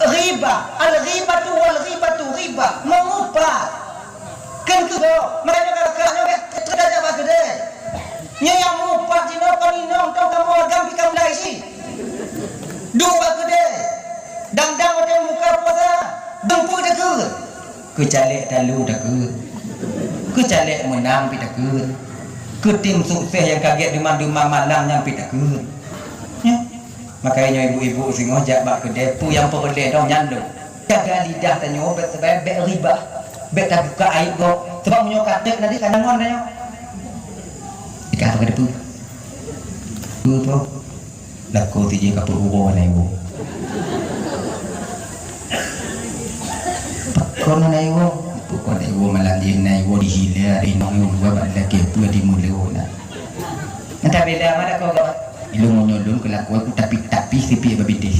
Ghibah, al-ghibatu wal ghibatu ghibah, mengumpat. Kan tu, makanya kalau kerana bèk terjadi apa kedai. Nyoe nyang meupat jinoe kon inong tong kamoe agam pih ka mulai si. Duek bak keudè. Dang-dang watèe buka puasa, dum peue takheun. Keu caleg talu takheun. Keu caleg meunang pih takheun. Keu tim sukses nyang ka gèt deungon-deungon malam nyan pih takheun. Nyoe. Makanya ibu-ibu singoh jak bak keudè, peue nyang peureulèe dong nyan lom. Jaga lidah tanyoe bèk, bèk, bèk ribah. Bèk tabuka aib gob. Sabab meunyoe ka teuk nanti ka ngon tanyoe. Ka apa kata tu? Tu tu. Laku tu je kapur uroe na iwoe. Pakon na iwoe? Pakon na iwoe malam jih na iwoe dihila, ada inong iwoe buat bak lelaki pun di mulut na. Entah beda mana kau kau. Ilung menyolong kelakuan ku tapi-tapi sipik babitih.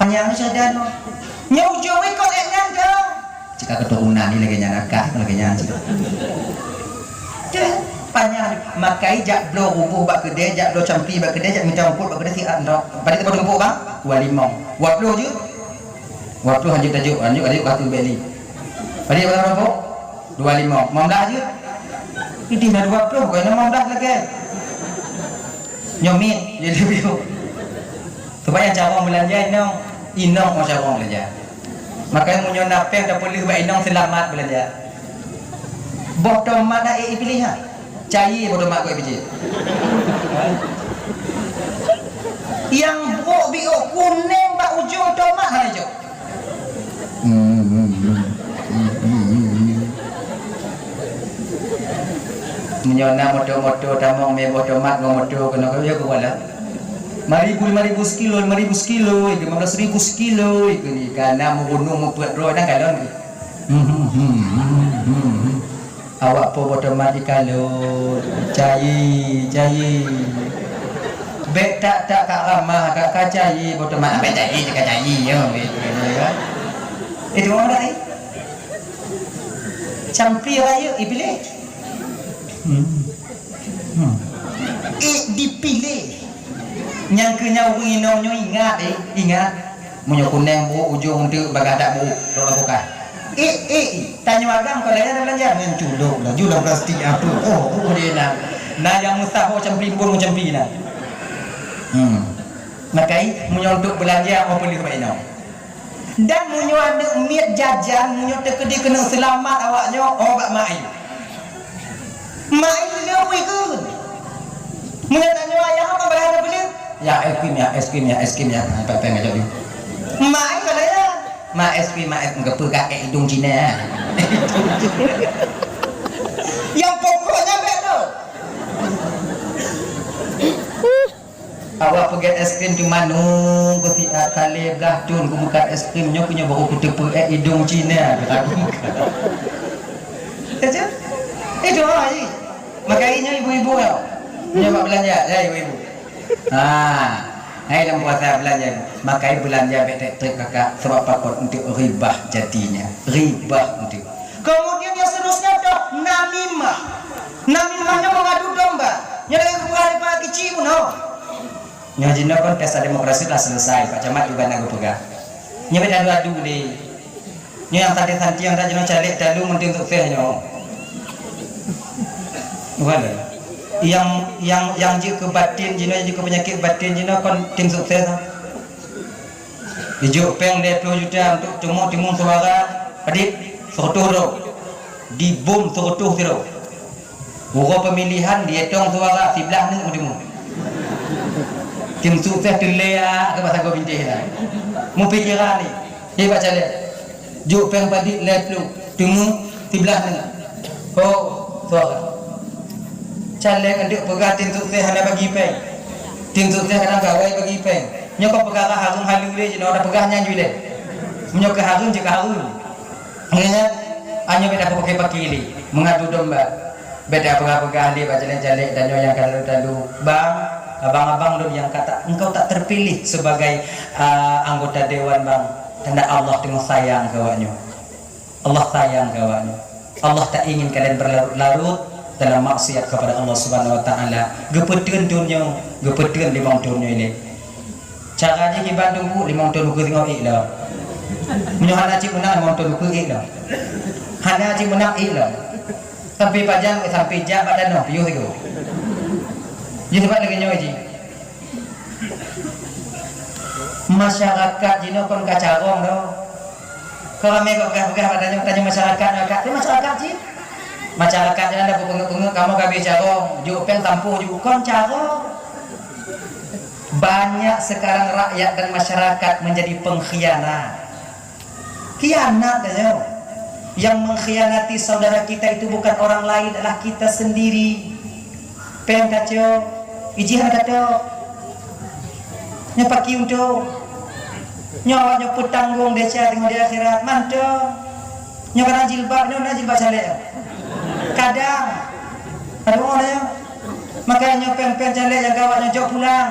Panyang saja no. Nyau jauh ikut nyan tu. Cika keturunan ni lagèe nyan akak, lagèe nyan cik. Teuh, panyang. Makai jak bloe ruboh bak keudè, jak bloe campi bak keudè, jak mita rumput bak keudè siat ntok. Padit teupeu rumput bang? Dua limong. Dua ploh jeuet? Dua ploh hanjeuet tajok, hanjeuet tajok bak keudè beli. Padit teupeu rumput? Dua limong. Lima belas jeuet? Idih na dua ploh, bukan lima belas lagèe. Nyoe miet, jadi biu. Supaya carông beulanja inong, inong mau carông beulanja. Makanya meunyoe na péng tapeuleuh bak inong seulamat beulanja. Boh tomat na ék ipilih ha. Cayi boh tomat keu ipijit. Yang brok biôk kunéng bak ujong tomat hana ijok. Meunyoe na moto-moto tamong mé boh tomat ngon moto keunoe ka lheueh kuala. Lima ribu, lima ribu sekilo, lima ribu sekilo, lima belas ribu sekilo, ikeu ni ka na meurunung meupeuet droe na kalon. Awak po boh tomat ikalon, cayi, cayi. Bèk tak-tak ka ramah ka, ka cayi boh tomat, bèk cayi, ka cayi, yo. Itu orang lain. Campi rayeuk ipiléh. Hmm. Hmm. Ék dipiléh. Nyang keu nyan ureueng inong nyoe ingat, eh, ingat. Meunyoe kunéng brok ujong teuk bagah dak brok, rot lam kulkas. Ék, ék, ék. Tanyoe agam kalau ya dalam jalan culok laju lam plastik apa. Oh, oh dia nak. Nah yang mustahil campi pun campi nah. Hmm. Makai meunyoe untuk belanja apa boleh bak inong. Dan meunyoe aneuk miet jajan, meunyoe teukeudi keuneuk seulamat awak nyoe, oh bak mak ayah. Mak ayah le wui keu. Meunyoe tanyoe ayah apa barang ada beli? Ya es krim ya, es krim ya, es krim ya. Nah, pepeng aja dulu. Mak ayah kalau ya, mak es krim, mak es krim kepeugah eh idung Cina. Yang pokoknya bek tu. Awak peugét es krim cuma nunggu siat kali blah thon ku meukat es krim nyoe, ku nyoe baru kuteupeu eh idong Cina. Kata aku meukat. Kata, "Eh, jom lah, Ji." Makai nyoe ibu-ibu tau. Nyoe bak belanja, ya ibu-ibu. Ha. Hai lam puasa belanja. Makai belanja bek tek-tek kakak sebab pakon untuk ribah jadinya. Ribah untuk. Kemudian yang seterusnya adalah namimah. Namimah nyoe mengadu domba. Nyoe lagèe geupeugah lé Pak Kici bunoe. Nyoe jinoe kon pesta demokrasi telah selesai, Pak Camat juga na geupeugah. Nyoe beda adu-adu lé. Nyoe nyang tadi santi nyang tadi jinoe caleg talu ngon tim sukses nyoe. Bukan lé. Yang yang yang jeuet keu batin jinoe, jeuet keu penyakit batin jinoe kon tim sukses. Ijok péng lhèe ploh juta untuk teumèe timun suara, padit seratus droe. Dibom seratus sidroe. Uroe pemilihan dietong suara siblaih neuk meuteumèe. Tim sukses teulia keu basa goe bintéh na. Mupikeran ni. Di baca lé. Jok péng padit lhèe ploh, teumèe siblaih neuk. Oh, suara. Caleg andeuk peugah tim sukses hana bagi péng. Tim sukses kadang gawai bagi péng. Nyoe kon peukara hareuem haleue lé jinoe, dak peugah nyan jih lé. Meunyoe keu hareuem, jeuet keu hareuem. Nyan, nyoe beda pakai-pakai lé, mengadu domba. Beda peugah-peugah lé bak caleg-caleg dan nyoe nyang ka talu-talu. Bang, abang-abang lôn nyang ka tak, engkau tak terpilih sebagai, ah, anggota dewan, Bang. Tanda Allah teungoh sayang keu awak nyoe. Allah sayang keu awak nyoe. Allah tak ingin kalian berlarut-larut dalam maksiat kepada Allah Subhanahu wa Taala. Geupeuteun thon nyoe, geupeuteun limong thon nyoe lé. Cara jih kiban teungku limong thon ukeue singoh ék lom. Meunyoe hana cit meunang limong thon ukeue ék lom. Hana cit meunang ék lom. Sampai pajan, sampai jak bak danau piôh sigoe. Jadi sebab lagèe nyoe jih. Masyarakat jinoe kon ka carông doh. Kon ramé geupeugah-peugah bak tanyoe, tanyoe masyarakat, masyarakat. Tapi masyarakat jih. Masyarakat jih ada peungeut-peungeut kamoe ka habéh carông, jok péng tampôh jih kon carông. Banyak sekarang rakyat dan masyarakat menjadi pengkhianat. Khianat tanyoe. Yang mengkhianati saudara kita itu bukan orang lain, adalah kita sendiri. Péng tacok, ijih hana tacok. Nyoe paki untông. Nyoe awak nyoe peutanggong desya teungoh di akhirat. Mantong. Nyoe kadang jilbab, nyoe na jilbab calék. Kadang. Aduh, nyoe. Makanya nyoe péng-péng calék nyang ka awak nyoe jok pulang.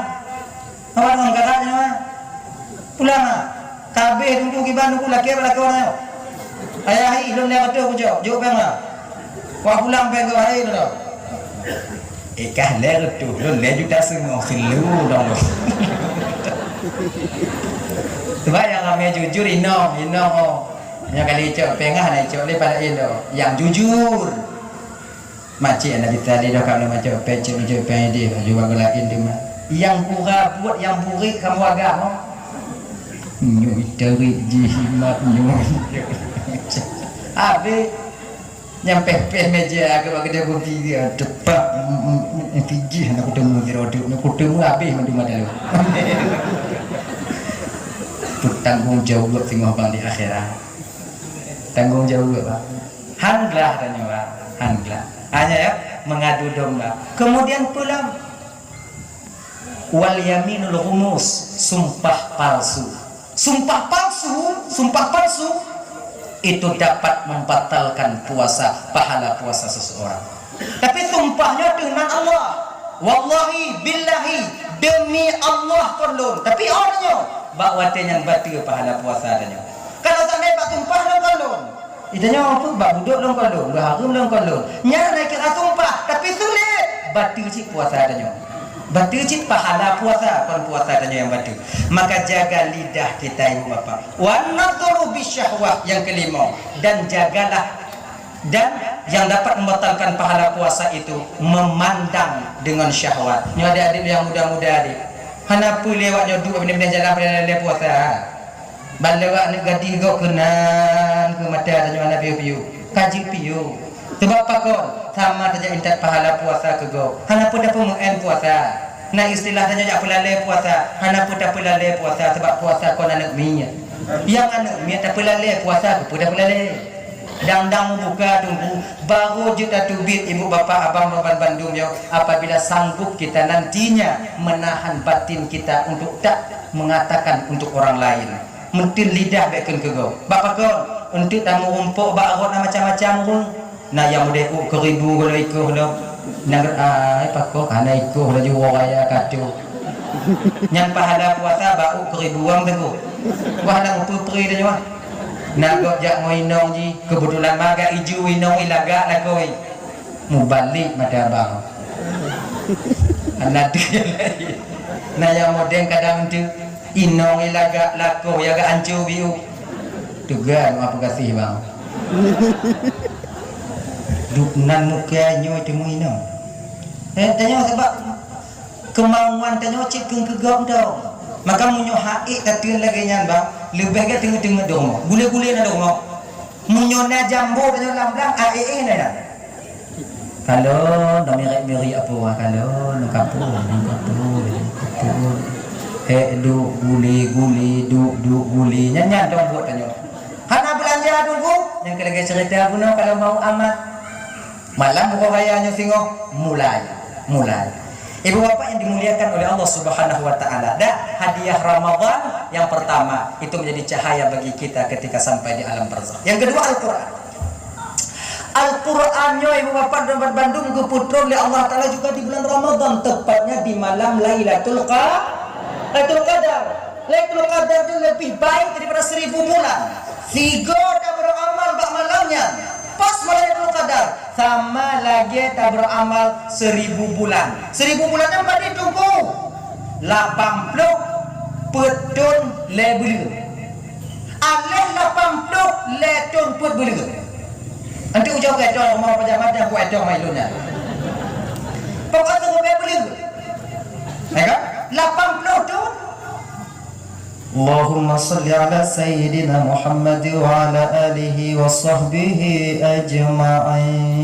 Awak ngon galak nyoe, ah. Pulang, ah. Ka habéh teungku kiban teungku lakée bak lakoe nyoe. Ayah hi, lôn lhèe reutôh kujok, jok péng, ah. Wah pulang péng keu hai lôn. Eh, kah lhèe reutôh, lôn lhèe juta seungoh, keu lôn dong lôn. Sebab nyang ramé jujur inong, inong, oh. Nyang kali icok péng, ah, na icok lé pala inong. Nyang jujur. Macik Nabi Saleh dah ka macam pecet macam pendek, juga lain tu mah. Yang kura buat yang burik kamu agak mo. Nyoe tarik jimat nyoe. Habis nyampe peh meja aku bagi dia kopi dia tepak, mm, mm, mm, pijih nak kutemu di rodok, nak kutemu habis madu mata lu. Tanggung jawab tengok bang di akhirat. Tanggung jawab, Pak. Han glah tanyoe, Pak. Han glah. Hanya ya, mengadu domba. Kemudian pulang. Wal yaminul ghumus, sumpah palsu. Sumpah palsu, sumpah palsu itu dapat membatalkan puasa, pahala puasa seseorang. Tapi sumpah nyoe teuh nan Allah. Wallahi, billahi, demi Allah kon lôn. Tapi oh tanyoe, bak watée nyan bateue pahala puasa tanyoe. Kalau seandai bak sumpah lôn kon lôn. Ita nyoe apa? Bak budok lôn kon lôn, bak hareuem lôn kon lôn. Nyan na kira sumpah, tapi sulet. Bateue cit puasa tanyoe. Bateue cit pahala puasa, kon puasa tanyoe nyang bateue. Maka jaga lidah kita, ibu bapa. Wan nadhru bisyahwah, yang kelima. Dan jagalah Dan yang dapat membatalkan pahala puasa itu memandang dengan syahwat. Nyoe adik-adik yang muda-muda adik. Hana peue lé awak nyoe duek binéh-binéh jalan pada lé puasa. Ban lewat aneuk gadih gob keunan keu mata tanyoe hana piôh-piôh. Ka jeuet piôh. Sebab pakon? Sama saja intat pahala puasa keu gob. Hana peue tapeumeu'en puasa. Na istilah tanyoe jak peulalé puasa. Hana peue tapeulalé puasa sebab puasa kon aneuk miet. Nyang aneuk miet tapeulalé puasa, keu peue tapeulalé? Dang-dang mubuka teungku, baru jeuet tateubiet ibu bapa abang raban bandum nyoe apabila sanggup kita nantinya menahan batin kita untuk tak mengatakan untuk orang lain. Meuteun lidah bék kheun keu gob. Bak pakon? Eunteuk tameurumpok bak rot na macam-macam ureuëng. Na nyang meudeh ôk keuribu gohlom ikoh lom. Nyang ai pakon hana ikoh laju woe raya kacau. Nyan pahala puasa bak ôk keuribu wang teungku. Wah nang peupri tanyoe. Na gob jak ngon inong jih, keubeutulan maga iju inong i lagak lakoe. Mubalek mata abang. Anak tu na nyang modeng kadang tu inong i lagak lakoe ya gak ancu biu. Tuga nama peukasih bang. Dup nan muka nyoe temu inong. Eh, tanyoe sebab Keumauan tanyoe cit keu keugop dong. Maka meunyoe hak ék tateun lagée nyan bang, leubeh gét teungeut-teungeut di rumoh. Gule-gule na di rumoh. Meunyoe na jambo tanyoe lam blang, a ék ék na nyan. Kalon, dah mirék-mirék apa wah kalon, nang kapur, nang kapur, kapur. Ék duek gule-gule, duek-duek gule. Nyan nyan dong buet tanyoe. Hana beulanja dulu, nyang keu lagée cerita bunoe kalau mau amat. Malam uroe raya nyoe singoh mulai, mulai. Ibu bapak yang dimuliakan oleh Allah Subhanahu wa taala, dah hadiah Ramadan yang pertama itu menjadi cahaya bagi kita ketika sampai di alam barzakh. Yang kedua Al-Qur'an. Al-Qur'an nyoe ibu bapak dan bandum geupeutrön lé Allah Taala juga di bulan Ramadan, tepatnya di malam Lailatul Qa-, Lailatul Qadar. Lailatul Qadar tu lebih baik daripada seribu bulan. Sigo tabeuamal bak malam nyan. Pas malam Lailatul Qadar sama lagée tabeuamal seribu bulan. Seribu bulan nyan padum teungku? Lapan ploh peuet thon lhée buleuen. Aléh lapan ploh lhée thon peuet buleuen. Nanti ujong keu etoh mau pajak mata buat etoh mai lôn nyan. Pokok tu lhée buleuen. Ya kan? Lapan ploh thon. Allahumma salli ala sayyidina Muhammad wa ala alihi wa sahbihi ajma'in.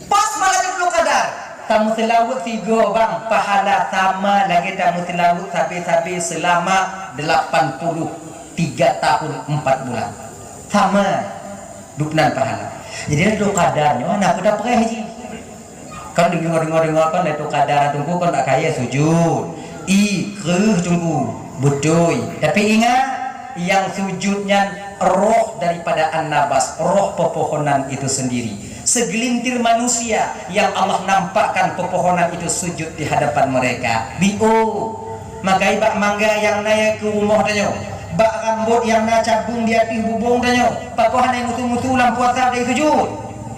Pas malam Lailatul Qadar, tameuseulaweuet sigo bang, pahala sama lagée tameuseulaweuet sabe-sabe seulama delapan puluh tiga tahun empat bulan. Sama. Dub nan pahala. Jadi, Lailatul Qadar nyoe hana peue tapreh jih. Kan deungoe-deungoe, deungoe kan Lailatul Qadar, Teungku, kan bak kayèe sujud. I, kreueh, Teungku. Beutôi. Tapi ingat, nyang sujud nyan roh daripada an-nabas, roh pepohonan itu sendiri. Segelintir manusia yang Allah nampakkan pepohonan itu sujud di hadapan mereka. Biôh. Maka bak mangga nyang na keu rumoh tanyoe, bak rambot nyang na cabeueng di ateueh bubông tanyoe, pakon hana musu-musu lam puasa dan sujud?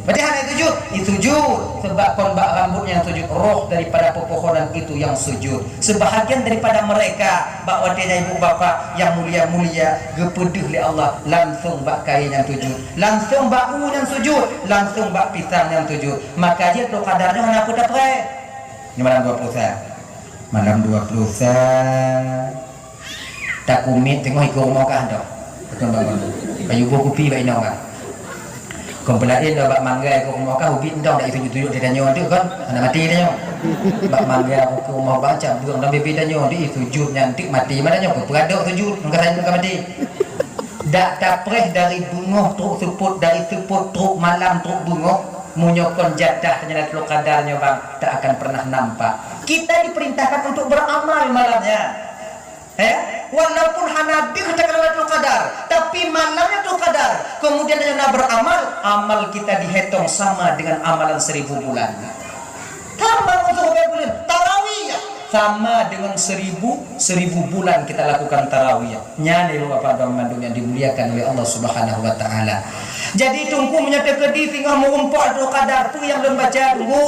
Berarti hana sujud, sujud. Sebab kon bak rambot nyang sujud, roh daripada pepohonan itu yang sujud. Sebahagian daripada mereka, bak watèe nyan ibu bapak nyang mulia-mulia, geupeudeuh lé Allah, langsung bak kayèe nyan sujud, langsung bak u nyan sujud, langsung bak pisang nyan sujud. Maka jih Lailatul Qadar nyoe hana peue tapreh. Nyoe malam dua puluh sa. Malam dua puluh sa. Takumiet teungoh iko rumoh kah tu. Betul bangun. Kayu buah kupi bak inong kah. Kon peulaén dah bak mangga iko rumoh kah, ubit entong dak itujuk-tujuk di tanyoe tu kan. Hana mati tanyoe. Bak mangga iko rumoh bak cabeueng dan bibit tanyoe di sujud nyan tik mati mana nyoe. Peradok sujud, engka saja engka mati. Dak tapreh dari beungoh trok seupôt, dari seupôt trok malam trok beungoh, meunyoe kon jatah Lailatul Qadar nyoe bang, tak akan pernah nampak. Kita diperintahkan untuk beramal malamnya. Eh, walaupun hana deuh takalon Lailatul Qadar, tapi malam Lailatul Qadar, kemudian hana beramal, amal kita dihitung sama dengan amalan seribu bulan. Tambah untuk bulan tarawih, sama dengan seribu, seribu bulan kita lakukan tarawih. Nyan, ibu bapak dan mandum yang dimuliakan oleh Allah Subhanahu wa Taala. Jadi, Teungku, meunyoe teukeudi singoh meurumpok Lailatul Qadar, peue nyang lôn baca, Teungku?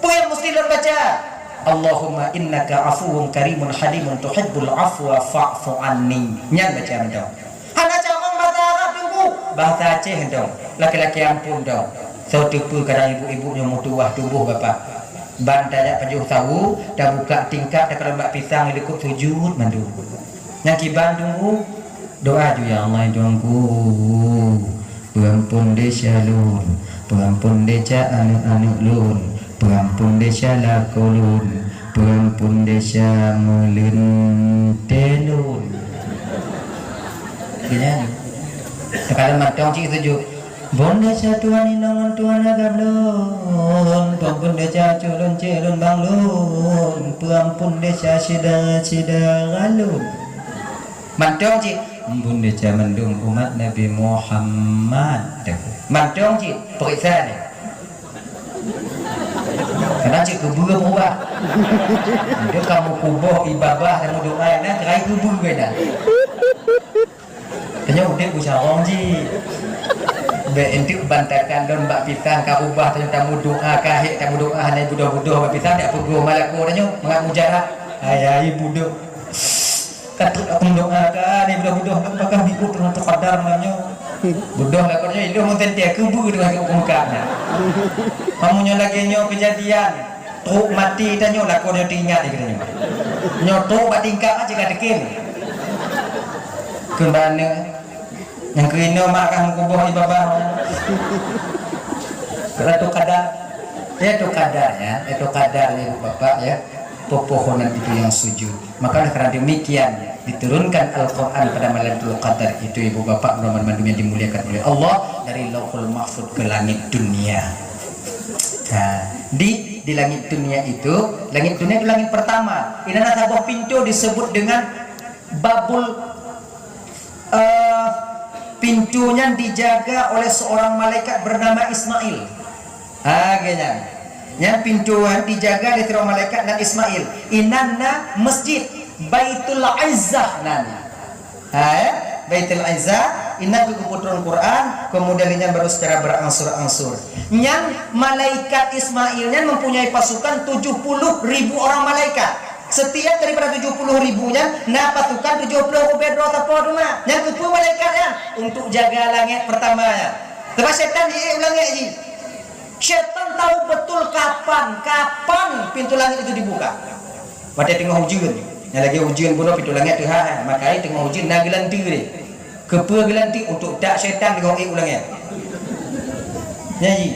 Peue nyang meusti lôn baca? Allahumma innaka afuwun karimun halimun tuhibbul afwa fa'fu anni. Nyan baca mantong. Hana carông bahasa Arab, Teungku. Bahasa Aceh mantong. Laki-laki ampun dong. Soe teupeu kadang ibu-ibu nyoe meutuwah tuboh bapak. Ban tajak pajoh sawu, tabuka tingkap, takalon bak pisang, likot sujud mandum. Nyang kiban, Teungku, doa ju, "Ya Allah, Tuhanku, peuampun desya lôn, peuampun desya aneuk-aneuk lôn, peuampun desya lakoe lôn, peuampun desya meuleuntée lôn." Geutanyoe. Takalon mantong cit sujud. Peuampun desya tuwan inong ngon tuwan agam lôn, peuampun desya cok lôn cek lôn bang lôn, peuampun desya syedara-syedara lôn. Mantong cit, peuampun desya mandum umat Nabi Muhammad. Mantong cit, peuriksa ni. Kadang cit keubeue beurubah. Dia kamu kuboh ibadah, kamu doa, nah, terakhir keubeue dah. Tanyoe udeb beucarông jih. Bèk enteuk bantakan lôn bak pisang ka ubah, tanyoe tameudoa ka hék, tameudoa hana budoh-budoh bak pisang, dak peugoh malakoe tanyoe mangat mujarab. Hai, hai, budoh. Ka trok aku meudoa ka ni budoh-budoh, apakah minggu teungoh teuqadar malam nyoe? Budoh lakoe nyoe, ilôn meuteuntèe keubeue teungoh keu muka na. Meunyoe lagèe nyoe keujadian, Trok maté tanyoe lakoe nyoe teuingat di geutanyoe. Nyoe trok bak tingkap aja ka teuken. Keu bak aneuk nyang keunoe mak kah meukuboh di babah. Keu Lailatul Qadar. Lailatul Qadar ya, Lailatul Qadar ya Bapak ya. Pepohonan itu yang sujud. Maka oleh karena demikian diturunkan Al-Quran pada malam Lailatul Qadar itu, ibu bapak, teman-teman yang dimuliakan oleh Allah, dari Lauhul Mahfud ke langit dunia. Nah, di di langit dunia itu, langit dunia itu langit pertama. Ini ada sebuah pintu disebut dengan Babul, eh, pintu yang dijaga oleh seorang malaikat bernama Ismail. Ha, geuh nyan. Nyan pintoe nyan dijaga lé sidroe malaikat nan Ismail. Inan na masjid Baitul Izzah nan. Ha, ya? Baitul Izzah, inan keu geupeutrön Quran, kemudian nyan baru secara berangsur-angsur. Nyan malaikat Ismail nyan mempunyai pasukan tujuh puluh ribu orang malaikat. Setiap daripada tujuh puluh ribu nyan na pasukan tujuh puluh ubé droe sapo teuma. Nyan keupeue malaikat nyan? Untuk jaga langét pertama nyan. Sebab syaitan jiék u langét jih. Syaitan tahu betul kapan, kapan pintu langit itu dibuka. Watèe teungoh ujeuen, nyang lagèe ujeuen bunoe pintu langit teuhah, maka teungoh ujeuen na geulanteue deh. Keupeue geulanteue? Untuk tak syaitan teungoh ék u langét. Nyan jih.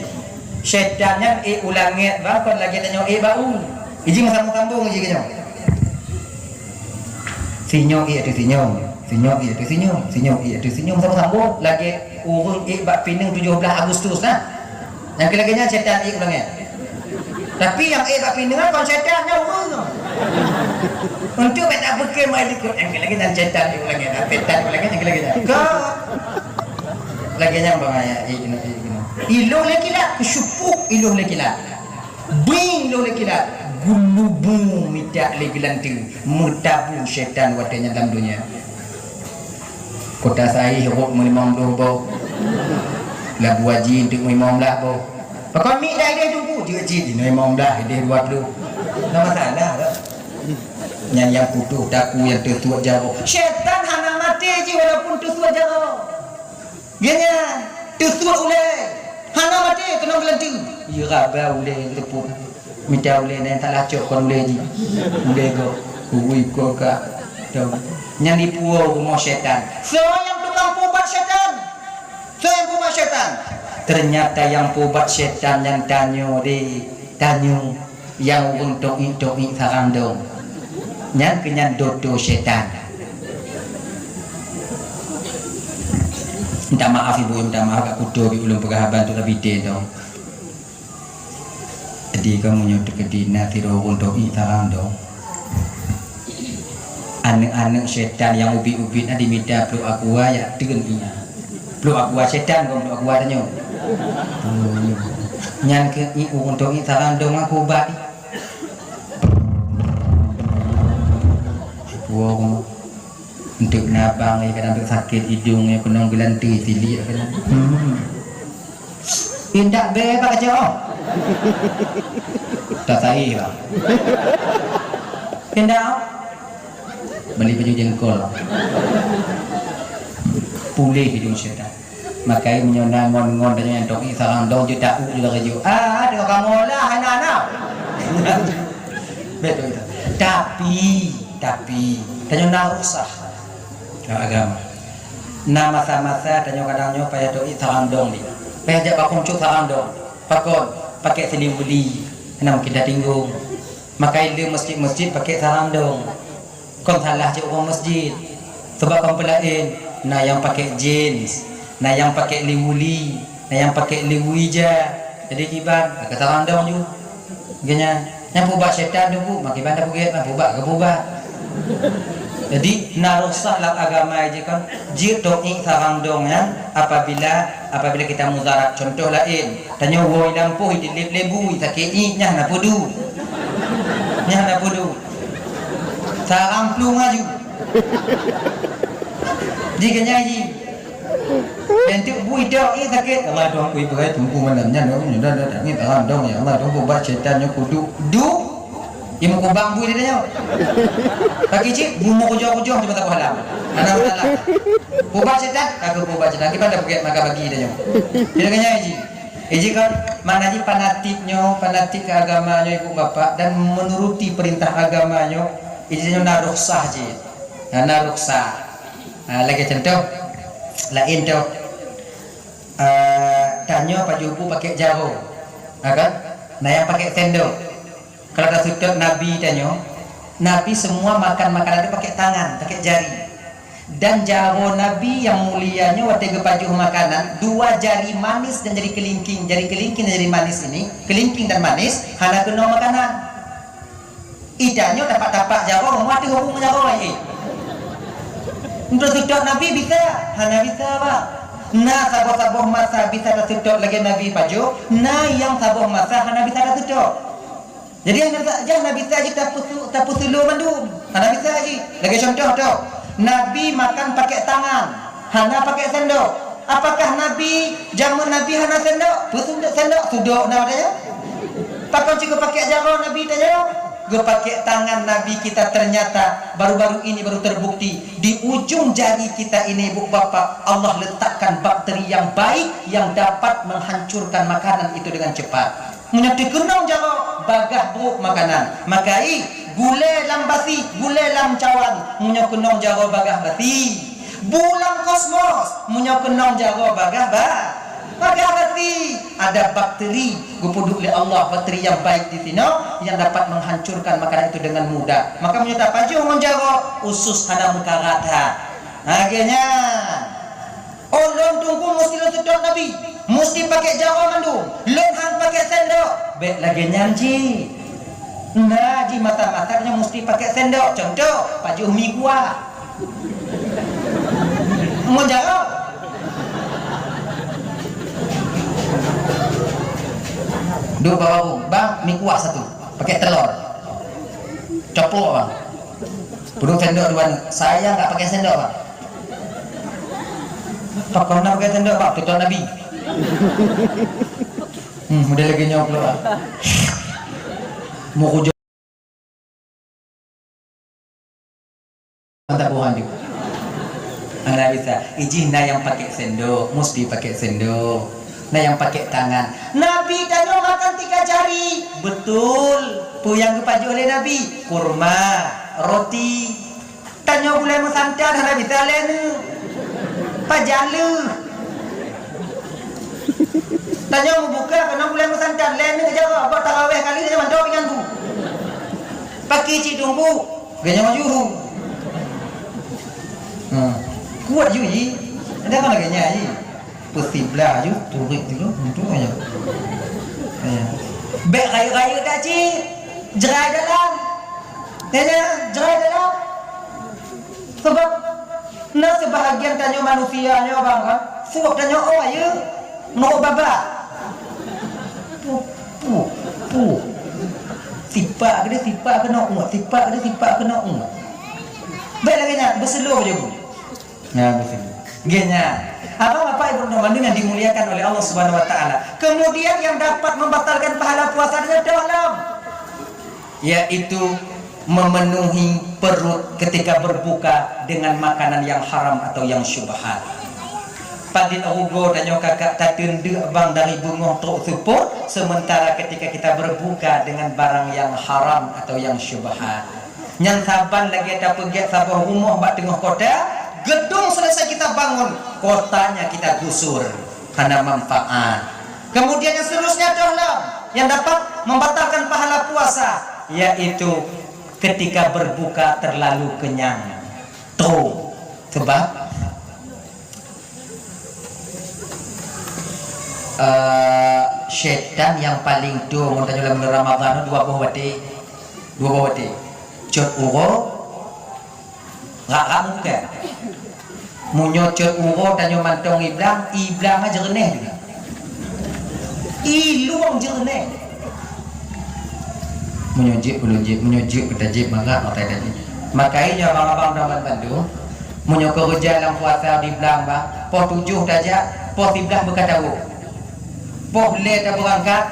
Syaitan nyan ék u langét, bah, kon lagèe tanyoe ék bak u. Iji meusambông-sambông iji keunyoe. Sinyoe ék ateueh sinyoe. Sinyoe ék ateueh sinyoe, sinyoe ék ateueh sinyoe, sambung-sambung lagèe ureueng ék bak pineung tujoh blaih Agustus nah. Nyang keu lagèe nyan syaitan ék u langèt. Tapi nyang ék bak pineung kon syaitan, nyan ureueng. Untuk bèk tapeuke mai likot, nyang keu lagèe nyan syaitan ék u langèt, nah, syaitan ék u langèt, nyang keu lagèe nyan. Ka lagèe nyan bang, ya, ék keunoe, ék keunoe. Ilôn lé kilat, keusyupuk ilôn lé kilat. Beng lôn lé kilat, geulubu mita lé geulanteue, meutabu syaitan watèe nyan lam donya. Kota Saih rhot meulimong ploh boh. Labuhan Bajo teuk meulimong blaih boh. Pakon miet dah idéh Teungku, jeuet cit jinoe limong blaih, idéh dua ploh. Hana masalah dah. Nyan nyang putôh takue nyang teusuet jaroe. Syaitan hana maté jih walaupun teusuet jaroe. Geuhnyan teusuet ulèe, hana maté keunong geulanteue. Iraba ulèe teupot. Mita ulèe nyan salah cok kon ulèe jih. Ulèe gob, kubu iko ka. Nyan dipuwoe rumoh syaitan. Soe nyang tukang peuubat syaitan? Soe nyang peuubat syaitan? Teunyata nyang peuubat syaitan nyan tanyoe deh, tanyoe. Nyang ureueng to'iek-to'iek sarang dong, nyan keuh nyan doto syaitan. Minta maaf ibu, minta maaf ka kuto bit ulôn peugah haba tu tapi teuh dong. Jadi kamoe nyoe teukeudi na sidroe ureueng to'iek sarang dong. Aneuk-aneuk syaitan nyang ubit-ubit na dimita pluek aqua jak teun ié. Pluek aqua syaitan kon pluek aqua tanyoe. Nyan keuh ié ureueng to'iek sarang dong aku ubat. Puwoe keunoe. Enteuk nabang, ya, kadang enteuk sakét idong, ya, keunong geulanteue siliek kadang. Hmm. Indak bèe bak kacau. Tak sahi, bang. Indak. Beli baju jengkol. Puléh idong syaitan. Makai meunyoe na ngon-ngon tanyoe nyang to'iek sarang dong jeuet tauk jeuet lagèe jih. Ah, teuka kamoe lah hana-hana. Beutôi tu. Tapi, tapi tanyoe na rukhsah dalam agama. Na masa-masa tanyoe kadang nyoe payah to'iek sarang dong lé. Payah jak bak keuncok sarang dong. Pakon? Pakai siliek buli. Hana mungkin tatinggong. Makai le masjid-masjid pakai sarang dong. Kon salah cit ureueng masjid. Sabab kon peulaén, na nyang pakai jeans, na nyang pakai liwuli, na nyang pakai liwu ija. Jadi kiban, ka sarang dong ju. Geuhnyan, nyang peuubat syaitan tu, Bu, makiban dah peugét, na peuubat, ka peuubat. Jadi, na rukhsah lam agama jih kan, jeuet to'iek sarang dong nyan apabila, apabila kita mudarat. Contoh laén, tanyoe woe lampôh, itilép lé bu, sakét ié, nyan hana peudu. Nyan hana peudu. Sarang plueng laju. Jih geuhnyan jih. Dan tu bu idok, eh, sakét. Allah Tuhan ku ibu hai tunggu malam nyan, dong, nyan, dah, dah, dah, ni tahan dong, ya Allah, dong, ubat syaitan nyoe kudu, du. Ibu kubang bu dia nyoe. Bagi cik, bu mau kujoh-kujoh cuma tak paham. Anak masalah. Ubat syaitan, aku ubat syaitan. Kita dah pakai maka bagi dia nyoe. Dia geuhnyan jih. Eh, jih kan, mana jih fanatik nyoe, fanatik ke agama nyoe, ibu bapak, dan menuruti perintah agama nyoe, eh, jih nyoe na rukhsah jih. Na, na rukhsah. Ah, lagèe contoh, laén tu, ah, tanyoe pajoh bu pakai jaroe. Ha kan? Na nyang pakai sendok. Kalau taseutôt Nabi tanyoe, Nabi semua makan makanan tu pakai tangan, pakai jari. Dan jaroe Nabi nyang mulia nyoe watèe geupajoh makanan, dua jari manis dan jari kelingking, jari kelingking dan jari manis ini, kelingking dan manis, hana keunong makanan. Ih, tanyoe tapak-tapak jaroe, meuateueh hubung jaroe, eh. Untuk seutôt Nabi bisa, hana bisa, Pak. Na saboh-saboh masa bisa taseutôt lagèe Nabi pajoh, na nyang saboh masa hana bisa taseutôt. Jadi, hana sa-, jangan Nabi saja tapeusu-, tapeusulo mandum. Hana bisa lagi. Lagèe contoh tu, Nabi makan pakai tangan, hana pakai sendok. Apakah Nabi, jameun Nabi hana sendok? Peue sendok, sendok, sudok na padahai. Pakon cit geupakai jaroe Nabi tanyoe? Geupakai tangan Nabi kita ternyata baru-baru ini baru terbukti. Di ujung jari kita ini, ibu bapak, Allah letakkan bakteri yang baik yang dapat menghancurkan makanan itu dengan cepat. Meunyoe teukeunong jaroe, bagah brôk makanan. Maka i, gulèe lam basi, gulèe lam cawan, meunyoe keunong jaroe bagah basi. Bu lam kosmos, meunyoe keunong jaroe bagah ba-, bagah basi. Ada bakteri geupeuduek lé Allah, bakteri yang baik di sinoe yang dapat menghancurkan makanan itu dengan mudah. Maka meunyoe tapajoh ngon jaroe, usus hana meukarat that. Lagèe nyan. Oh, lôn Teungku musti lôn seutôt Nabi. Musti pakèk jaroe mandum. Lôn han pakèk sendok. Bèk lagèe nyan cit. Na jih masa-masa nyan musti pakèk sendok. Contoh, pajoh mi kuah. Ngon jaroe. Duek bak warong, "Bang, mi kuah satu. Pakèk telor." Copok, Bang. Peuduek sendok dua ni. Saya nggak pakai sendok, Bang. Pakon na pakai sendok, Bang? Tutoe Nabi. Hmm, model lagèe nyoe pula, Bang. Mau kujo. Mantap buhan juga. Mana bisa? Ijih na nyang pakai sendok, mesti pakai sendok. Na nyang pakai tangan. Nabi tanyoe makan tiga jari. Betul. Peue nyang geupajoh lé Nabi? Kurma, roti. Tanyoe gulai meusantan hana bisa lé neu. Pajan leuh. Tanyoe meubuka keunoe gulai meusantan lé neu jaroe, bak taraweh kali tanyoe mantong pingan bu. Paki cit tunggu, ganyang maju. Ha. Kuat ju ji. Ada kan lagèe nyan ji. Peusiblah ju, turik dulu, untuk aja. Ya. Bèk rayeuk-rayeuk dak cit. Jerai dalam. Ya, ya, jerai dalam. Sebab na seubahagian tanyoe manusia nyoe, bang, kan? Fuek tanyoe, oh, ayeue, nurot babah. Puh, puh, puh. Sipak geude, sipak keunoe uet, sipak geude, sipak keunoe uet. Bèk lagèe nyan, beuseuloh je, Bu. Nyan, beuseuloh. Nggih, nyan. Abang, Bapak, Ibu, teman-teman yang dimuliakan oleh Allah Subhanahu wa Ta'ala. Kemudian yang dapat membatalkan pahala puasa dengan dalam yaitu memenuhi perut ketika berbuka dengan makanan yang haram atau yang syubhat. Padit rugoe tanyoe kakak tateun deuk bang dari beungoh trok seupôt, sementara ketika kita berbuka dengan barang yang haram atau yang syubhat. Nyan saban lagèe tapeugèt saboh rumoh bak teungoh kota, gedung selesai kita bangun, kotanya kita gusur, hana manfaat. Kemudian yang seterusnya adalah yang dapat membatalkan pahala puasa, yaitu ketika berbuka terlalu kenyang. Trok. Sebab, eh, syaitan nyang paling trok, mun tanyoe lam bulan Ramadhan, dua boh watèe. Dua boh watèe. Cot uroe, rak-rak muka. Meunyoe cot uroe tanyoe mantong i blang, i blang jeureunéh juga. I luwang jeureunéh. Meunyoe jeuet ulôn jeuet, meunyoe jeuet keu tajeuet, mangat makai tajeuet. Makai nyoe abang-abang dan bandum, meunyoe keureuja lam puasa di blang bang, poh tujoh tajak, poh siblaih beukatawoe. Poh lhèe tabeurangkat,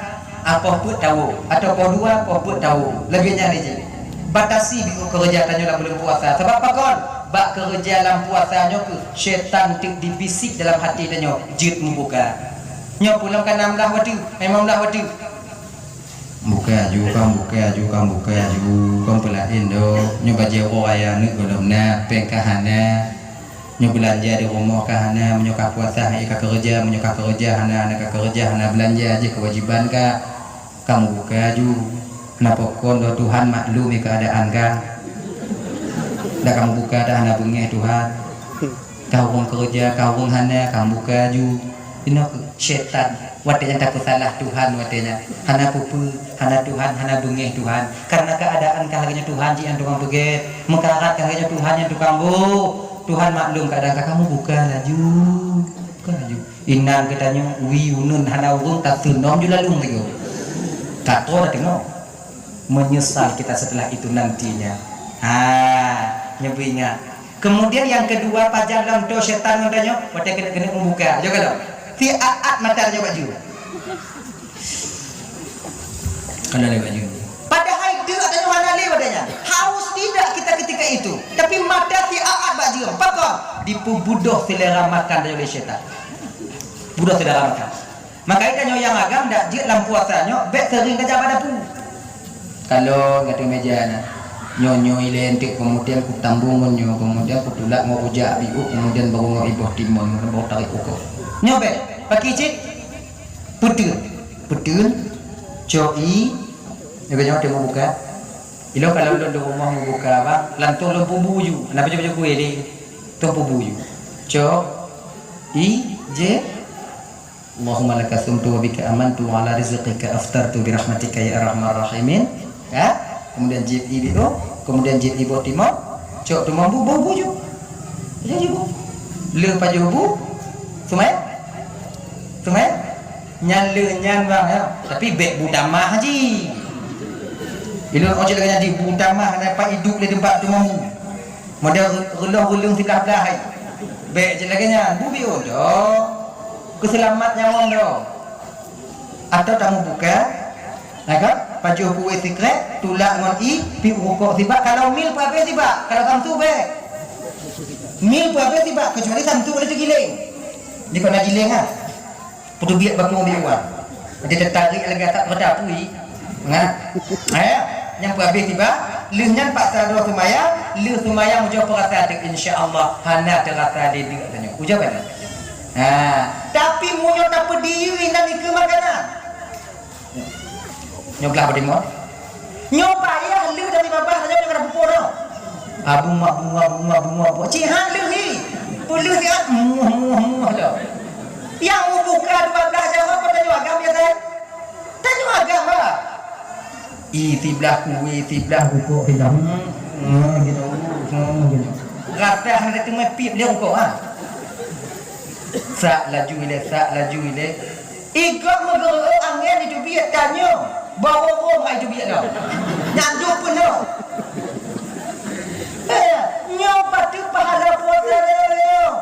ah, poh peuet tawoe, atawa poh dua, poh peuet tawoe. Lagèe nyan jih. Batasi biôh keureuja tanyoe lam buleuen puasa. Sabab pakon? Bak keureuja lam puasa nyoe keuh syaitan teuk dibisik dalam até tanyoe jeuet meubuka. Nyoe peue lom ka nam blah watèe, eh, limong blah watèe. Buka aju, kang buka aju, kang buka aju, kang peulaén doh. Nyoe bajèe uroe raya aneuk gohlom na, péng ka hana. Nyoe beulanja di rumoh ka hana, meunyoe ka puasa han ka keureuja, meunyoe ka keureuja hana, hana ka keureuja hana beulanja jih keuwajiban ka. Ka meubuka aju. Hana pakon doh Tuhan maklum keuadaan ka. Dak ka meubuka dak hana beungèh Tuhan. Ka ureueng keureuja, ka ureueng hana, ka meubuka aju. Inoe keuh syaitan. Watèe nyan tapeusalah Tuhan watèe nyan. Hana peue-peue, hana Tuhan, hana beungèh Tuhan. Karena keuadaan ka lagèe nyan Tuhan jih nyang tukang peugèt. Meukarat ka lagèe nyan Tuhan nyang tukang boh. Tuhan maklum keuadaan ka, ka meubuka laju. Buka laju. Inan geutanyoe, wie uneun hana ureueng taseunom ju lalong sigoe. Ka troh tateungoh. Menyesal kita setelah itu nantinya. Ha, nyoe beuingat. Kemudian yang kedua, pajan lom toe syaitan ngon tanyoe, watèe keuneuk-keuneuk meubuka. Jok ka lom. Siat-at mata tanyoe bak jeuem. Hana lé bak jeuem. Padahai deuk tanyoe hana lé watèe nyan. Haus tidak kita ketika itu. Tapi mata siat-at bak jeuem. Pakon? Dipeubudoh selera makan tanyoe lé syaitan. Budoh selera makan. Maka tanyoe nyang agam dak jeuet lam puasa nyoe bèk seuring tajak bak dapu. Kalon ateueh mèja na. Nyoe-nyoe ilèe eunteuk, keumudian kutambong ngon nyoe, keumudian kutulak ngon rujak biôh, keumudian baru ngon iboh timon, baru tarek ukoe. Nyoe bèk, pakri cit. Peuteun. Peuteun. Cok ie. Nyoe nyoe teuh meubuka. Ilôn kalon lôn di rumoh meubuka, bang, langsong lôn peubuju. Hana pajoh-pajoh kue lé. Tuan peubuyu. Cok. I, J. Allahumma laka sumtu wa bika amantu wa ala rizqika aftartu bi rahmatika ya arhamar rahimin. Ya? Kemudian jim i biru, kemudian jim i bok timur. Cok tu mambu bau buyu. Jadi bu. Le pajoh bu. Sumai? Sumai? Nyan le nyan bang ya. Tapi bek bu tamah ji. Ilun ojek lagi jadi bu tamah dapat hidup di tempat tu mambu. Model reulong-reulong siblah-blah hai. Bek je lagèe nyan, bubiôh doh. Keuseulamat nyawöng doh. Atau tamu buka, nah kan? Pajoh kuweh sikrek, tulak ngon i, pi rukok sibak, kalau mil peuhabéh sibak, kalau samsu bek. Mil peuhabéh sibak, kecuali samsu ada teugiléng. Di kona giléng ha. Peuteubiet baku ambil uang. Jadi teutarek lagi atak pada apui. Nah. Eh, nyang peuhabéh tiba, lheueh nyan paksa droe seumayang, lheueh seumayang ujoe peurasa teuk, insya Allah hana teurasa lé deuk tanyoe. Ujoe kan? Ha, tapi meunyoe tapeudiri nan ikeue makanan. Nyoe glah beudeungoe. Nyoe payah lheueh dari babah saja nyoe kada pupuk tau. Abu mak bunga bunga bunga bunga. Cih han lheueh hi. Peulheueh siat muah muah muah tau. Yang mubuka dua belah jaroe pada nyoe agam biasa. Tanyoe agam bah. I siblah kuweh, siblah rukok, siblah. Hmm, hmm, gitu. Hmm, gitu. Rasa hana teumé pip dia rukok ha. Sak laju ilée, sak laju ilée. Igob meugeureuek angén iteubiet tanyoe, barô rhom hai teubiet lom. Nyan duek peunoh. Eh, nyoe pateue pahala puasa lé nyoe.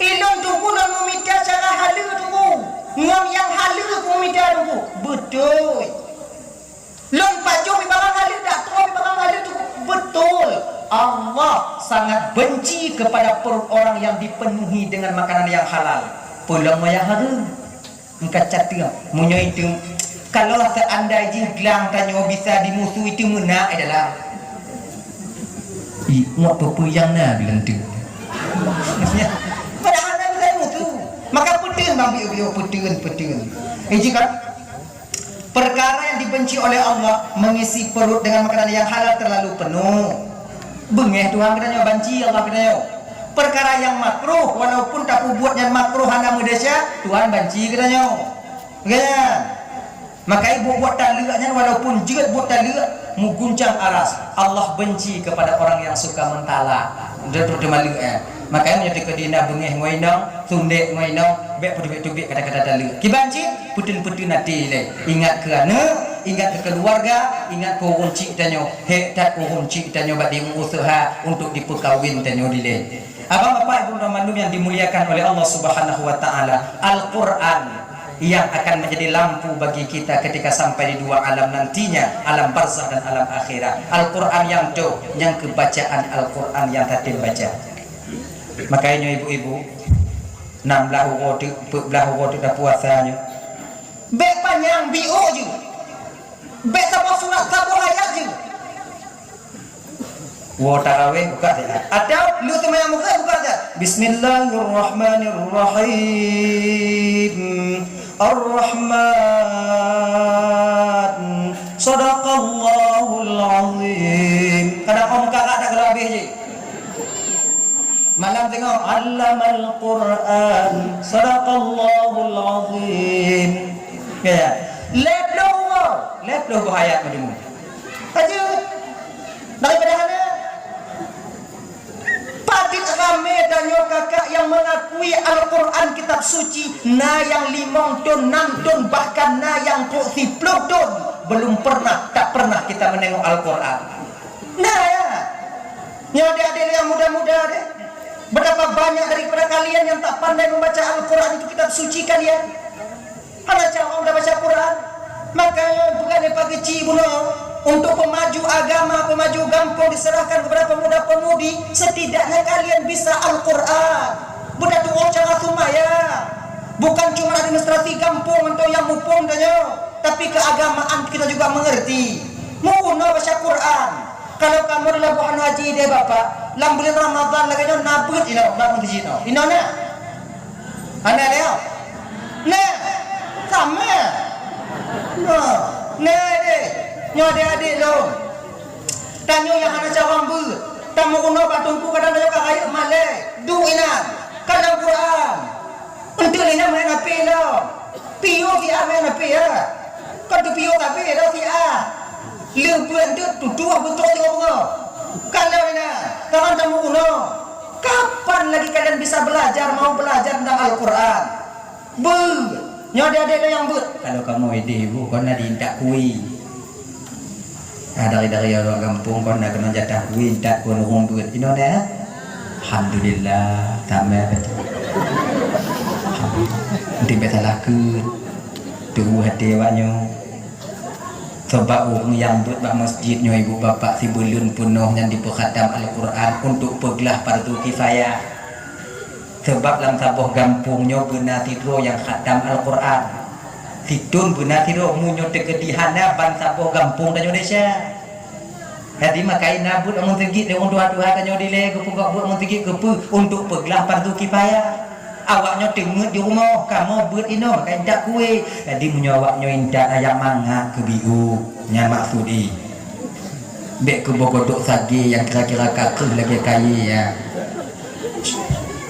Ilôn teungku lôn meumita cara haleue teungku, ngon nyang haleue kumeumita teungku. Beutôi. Lôn pajoh pi barang haleue, dak troh pi barang haleue tu beutôi. Allah sangat benci kepada perut orang yang dipenuhi dengan makanan yang halal. Peulom nyang hareuem. Engka cateung, meunyoe itu, kalau seandai jih glang tanyoe bisa dimusu itu meunak adalah. Ih, ngot peue-peue nyang na bilang tu. Padahal na bisa dimusu. Maka peuteun bang biu-biu, peuteun, peuteun. Iji kan? Perkara yang dibenci oleh Allah, mengisi perut dengan makanan yang halal terlalu penuh. Beungéh Tuhan geutanyoe, banci Allah geutanyoe. Perkara yang makruh, walaupun tapeubuet nyan makruh hana meudesya, Tuhan banci geutanyoe. Kan? Maka buet-buet taleuek nyan, walaupun jeuet buet taleuek, meuguncang aras. Allah benci kepada orang yang suka mentalak. Dia tu maleuek, eh. Makanya meunyoe teukeudi na beungéh ngon inong, sundek ngon inong, bék peuteubiet-teubiet kata-kata taleuek. Kiban cit, peuteun-peuteun até ilée. Ingat keu aneuk, ingat keu keuluwarga, ingat keu ureueng chik tanyoe. Hék that ureueng chik tanyoe bak jimuuseuha untuk jipeukawen tanyoe dilée. Abang, bapak, ibu, dan mandum yang dimuliakan oleh Allah Subhanahu wa Ta'ala, Al-Quran yang akan menjadi lampu bagi kita ketika sampai di dua alam nantinya, alam barzakh dan alam akhirat. Al-Quran nyang toh, nyang keu bacaan Al-Quran nyang tatem baca. Makanya ibu-ibu, nam blah uroe teuk, peuet blah uroe teuk dah puasa nyoe. Bék panyang, biôk jeuet. Bék saboh surat, saboh ayat jeuet. Woe taraweh buka saja. Atau lu seumayang buka, buka saja. Bismillahirrahmanirrahim. Ar-Rahman. Sadaqallahul azim. Kadang kau muka kat dah kalau habis je. Malam tengok, Allamal Quran, Sadaqallahul Azim. Ya, ya. Lhèe ploh uroe, lhèe ploh boh ayat meunyoe. Aja. Daripada hana. Padit ramé tanyoe kakak yang mengakui Al-Quran Kitab Suci, na yang limong ton, nam ton, bahkan na yang trok siploh ton, belum pernah, tak pernah kita menengok Al-Quran. Nah, ya. Nyoe adik-adik yang muda-muda deh. Betapa banyak daripada kalian yang tak pandai membaca Al-Quran itu kitab suci kalian. Hana cara udah baca Quran. Makanya bukan daripada kecil bunoe untuk pemaju agama, pemaju gampong diserahkan kepada pemuda-pemudi, setidaknya kalian bisa Al-Quran. Budak tua cara sumaya. Bukan cuma administrasi gampong untuk yang mupung saja, tapi keagamaan kita juga mengerti. Meurunoe baca Quran. Kalau kamoe di Labuhan Haji deh Bapak, lam bulan Ramadan lagèe nyoe na beuet inoe, na beuet inoe. Inoe na? Hana lé? Na. Sama. Nah, na deh. Nyoe adék-adék lôn. Tanyoe nyang hana cawang beuet. Tameurunoe bak teungku kadang tanyoe ka rayeuk malèe, duek inan, kalon Quran. Enteuk lé nyan main H P lom. Piôh siat main H P, ya. Kon teupiôh sabe lom siat. Lheuh beuet enteuk tutoe beutrok teungoh beungoh. Kalon inan, tangan tameurunoe. Kapan lagi kalian bisa belajar, mau belajar tentang Al-Quran? Beuet. Nyoe adék-adék nyang beuet. Kalau kamoe idéh ibu, kon na diintat kue. Ah, dari-dari ureueng gampông kon na keunoe jatah kue, intat keu ureueng beuet. Inoe nyan, eh? Alhamdulillah, tamah baca. Alhamdulillah. Mungkin bèk salahkeun. Teuhu até awak nyoe. Sabab ureueng nyang beuet bak masjid nyoe, ibu bapak, sibuleuen peunoh nyan jipeuhatam Al-Quran untuk peuglah fardu kifayah. Sabab lam saboh gampông nyoe beuna sidroe nyang khatam Al-Quran. Sithôn beuna sidroe, meunyoe teukeudi hana, ban saboh gampông tanyoe desya. Jadi, makajih na beuet lam meuseujid lé ureueng tuha-tuha tanyoe dilèe geupeugah beuet lam meuseujid keupeue? Untuk peuglah fardu kifayah. Awak nyoe teungeut di rumoh, kamoe beuet inoe, ka intat kue. Jadi, meunyoe awak nyoe intat ayam mangat keu biôh, nyan maksud jih. Bèk keuboh godok sagé nyang kira-kira ka kreueh lagèe kayèe, ya.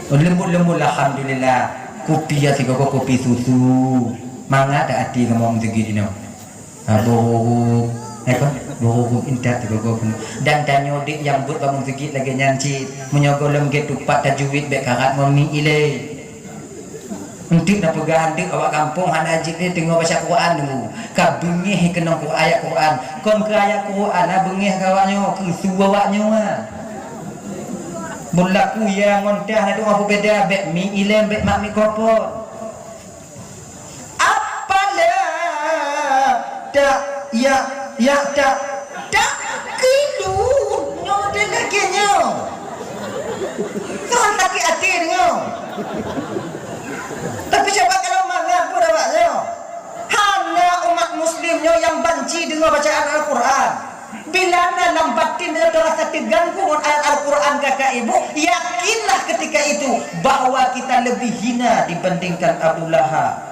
Leumbot-leumbot, alhamdulillah. Kupi ya sigoe-goe kupi susu. Mangat dak até kamoe meuseujid inoe. Ha, boh rhuruem, eh, kon? Boh rhuruem intat sigoe-goe peunoh. Dan tanyoe dék nyang beuet bak meuseujid lagèe nyan cit. Meunyoe gohlom gèt tupat tajwid bèk karat ngon mi ilèe. Enteuk na peugah, enteuk awak gampông hana jeuet lé teungoh baca Quran dulu. Ka beungèh keunong Qur-, ayat Quran. Kon keu ayat Quran na beungèh keu awak nyoe, keu su awak nyoe, ah. Beulaku ya ngon tah na dua peubeda, bèk mi ilèe, bèk mat mikrofon. Apala ta ya, ya ta, ta kilu, nyoe deh lagèe nyoe. Kan sakét até deungoe. Tapi cuba kalau mangat pun awak nyoe. Hana umat muslim nyoe nyang banci deungoe bacaan Al-Quran. Bila na lam batin tanyoe teurasa teuganggu ngon ayat Al-Quran kakak ibu, yakinlah ketika itu bahwa kita lebih hina dibandingkan Abu Lahab.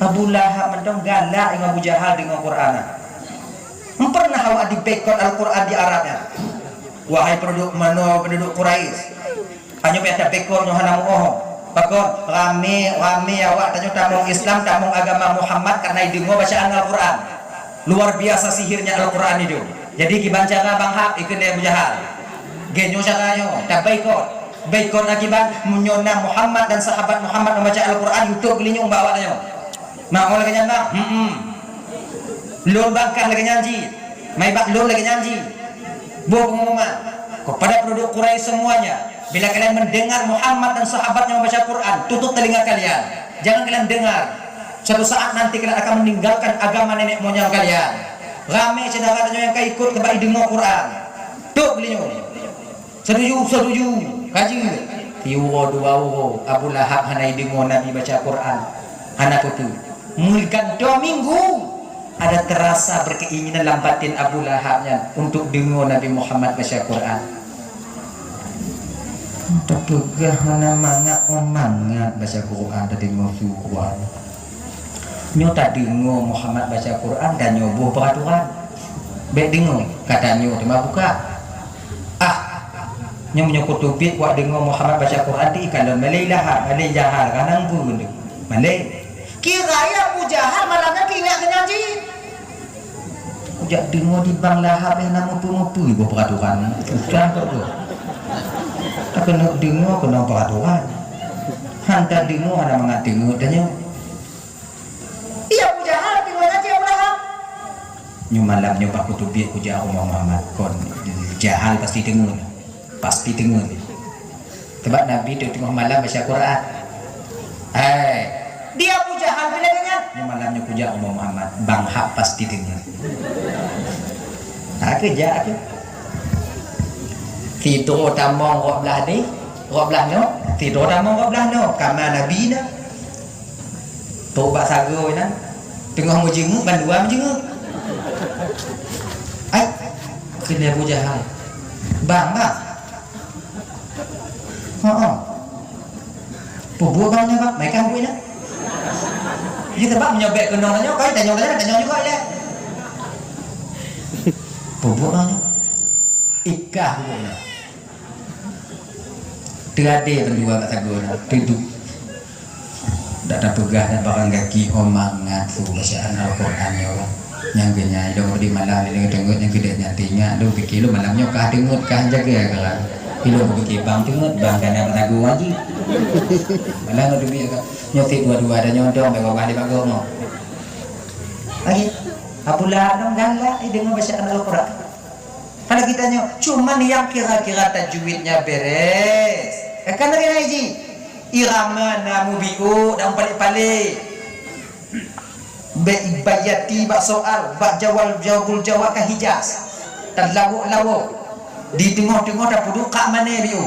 Abu Lahab mantong galak ngon Abu Jahal deungoe Quran. Hana pernah awak diboikot Al-Quran di Arab nyan. Wahai penduduk manoe, penduduk Quraisy, tanyoe payah taboikot nyoe hana meuoh. Pakon? Ramé, ramé awak tanyoe tamong Islam, tamong agama Muhammad karena ideungoe bacaan Al-Quran. Luar biasa sihirnya Al-Quran itu. Jadi kiban cara Bang Hab ikheun lé Abu Jahal. Geuh nyoe cara nyoe, taboikot. Boikot akibat meunyoe na Muhammad dan sahabat Muhammad membaca Al-Quran, YouTube geulinyueng bak awak tanyoe. Meu'oh lagèe nyan, Bang? Hmm. Lôn bangkah lagèe nyan jih. Maibak lôn lagèe nyan jih. Boh pengumuman. Kepada penduduk Quraisy semuanya, bila kalian mendengar Muhammad dan sahabatnya membaca Quran, tutup telinga kalian. Jangan kalian dengar. Suatu saat nanti kalian akan meninggalkan agama nenek moyang kalian. Ramé syedara tanyoe nyang ka ikot keuba ideungoe Quran. Tok geulinyueng. Setuju, setuju. Ka jeuet. Siuroe dua uroe, Abu Lahab hana ideungoe Nabi baca Quran. Hana peue-peue. Meugantoe minggu, ada terasa berkeinginan lam batin Abu Lahab nyan untuk deungoe Nabi Muhammad baca Quran. Tapeugah hana mangat, oh mangat baca Quran, tadeungoe su Quran. Nyoe tadeungoe Muhammad baca Quran, tanyoe boh peuraturan. Bèk deungoe, ka tanyoe teuma buka. Ah, nyoe meunyoe kuteubiet kuat deungoe Muhammad baca Quran, di ikalon malèe Lahab, malèe Jahal, ka nang pun tu. Malèe. Kira ya Abu Jahal malam nyan ingat keu nyan jih. Kujak deungoe di Bang Lahab, eh, na meupeue-meupeue boh peuraturan. Susah kok tu. Takeuneuk deungoe keunong peuraturan. Han tadeungoe hana mangat teungeut tanyoe. Iya, Abu Jahal, tapi mana dia Abu Lahab? Nyoe malam nyoe bak kuteubiet kujak rumoh Muhammad, kon Jahal pasti deungoe. Pasti deungoe. Sabab Nabi teungoh malam baca Quran. Hai. Dia Abu Jahal bila dengar. Nyoe malam nyoe kujak rumoh Muhammad, Bang Hab pasti deungoe. Ha, keu jak keu. Sidroe tamong rot blah ni, rot blah nyoe, sidroe tamong rot blah nyoe. Kama Nabi na. Trok bak sagoe inan, teungoh meujeungeuek, bandua meujeungeuek. Ai, kheun lé Abu Jahal, "Bang, bang." "Heeh." "Peubuet bang nyoe, bang?" "Meuikan buet inan." Jadi, sabab meunyoe bèk keunong tanyoe, kai tanyoe, tanyoe, tanyoe juga ilèe. "Peubuet bang nyoe?" Ikah buku nyoe. Teuadé bandua bak sagoe nyoe, teuduek. Dak tapeugah nyan barang gaki ho mangat su bacaan Al-Quran nyoe. Nyang keu nyan ilôn di malam ilôn teungeut nyang keu dek nyan teuingat lôn pike lôn malam nyoe kah teungeut kah jaga kah. Ilôn pike bang teungeut bang kana bak sagoe jih. Malam nyoe teubiet ka nyoe sit dua-dua dan nyoe dong bak bawah di bak gob nyoe. Lagi, apula dong galak eh deungoe bacaan Al-Quran. Kalau kita nyoe, cuman yang kira-kira tajwidnya beres. Eh, kan lagèe nyan jih. Irama na mubiu dan palék-palék. Be bayati bak soal, bak jawab, jawabul jawab ka Hijaz. Talawok-lawok. Di teungoh-teungoh tapeuduek ka mané biu.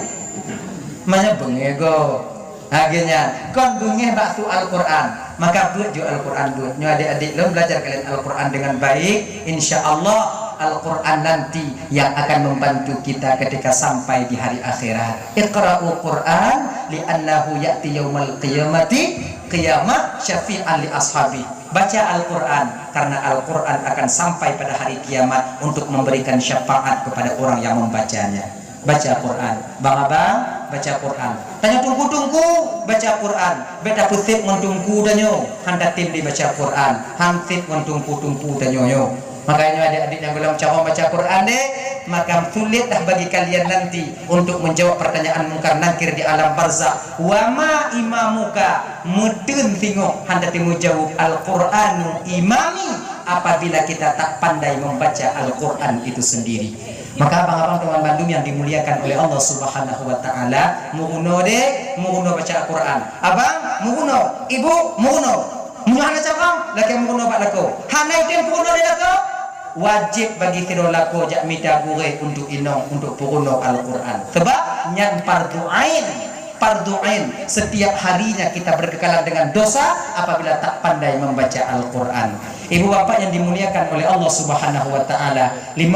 Manya beungéh go. Lagèe nyan, kon beungéh bak su Al-Quran, maka beuet ju Al-Quran beuet. Nyoe adik-adik lôn belajar kalian Al-Quran dengan baik, insya Allah Al-Quran nanti yang akan membantu kita ketika sampai di hari akhirat. Iqra'u Quran li'annahu ya'ti yaumal qiyamati qiyamah syafi'an li ashabi. Baca Al-Quran karena Al-Quran akan sampai pada hari kiamat untuk memberikan syafaat kepada orang yang membacanya. Baca Quran. Bang abang, baca Quran. Tanyoe teungku-teungku, baca Quran. Bèk tapeusiep ngon teungku tanyoe, han tatem lé baca Quran. Han siep ngon teungku-teungku tanyoe nyoe. Makanya adik-adik nyang golom carông baca Quran deh, maka sulit dah bagi kalian nanti untuk menjawab pertanyaan Mungkar Nakir di alam barzakh. Wa ma imamuka, meuteun singoh han tatem meujaweub, Al-Quranu imami, apabila kita tak pandai membaca Al-Quran itu sendiri. Maka abang-abang teman bandum yang dimuliakan oleh Allah Subhanahu wa Ta'ala, meurunoe deh, meurunoe baca Al-Quran. Abang, meurunoe. Ibu, meurunoe. Meunyoe hana carông, lakèe meurunoe bak lakoe. Hana idéh meurunoe lé lakoe, wajéb bagi sidroe lakoe jak mita gurèe untuk inong, untuk peurunoe Al-Quran. Sebab nyan fardhu ain. Fardhu ain. Setiap harinya kita berkekalan dengan dosa apabila tak pandai membaca Al-Quran. Ibu bapak yang dimuliakan oleh Allah Subhanahu wa Ta'ala, lima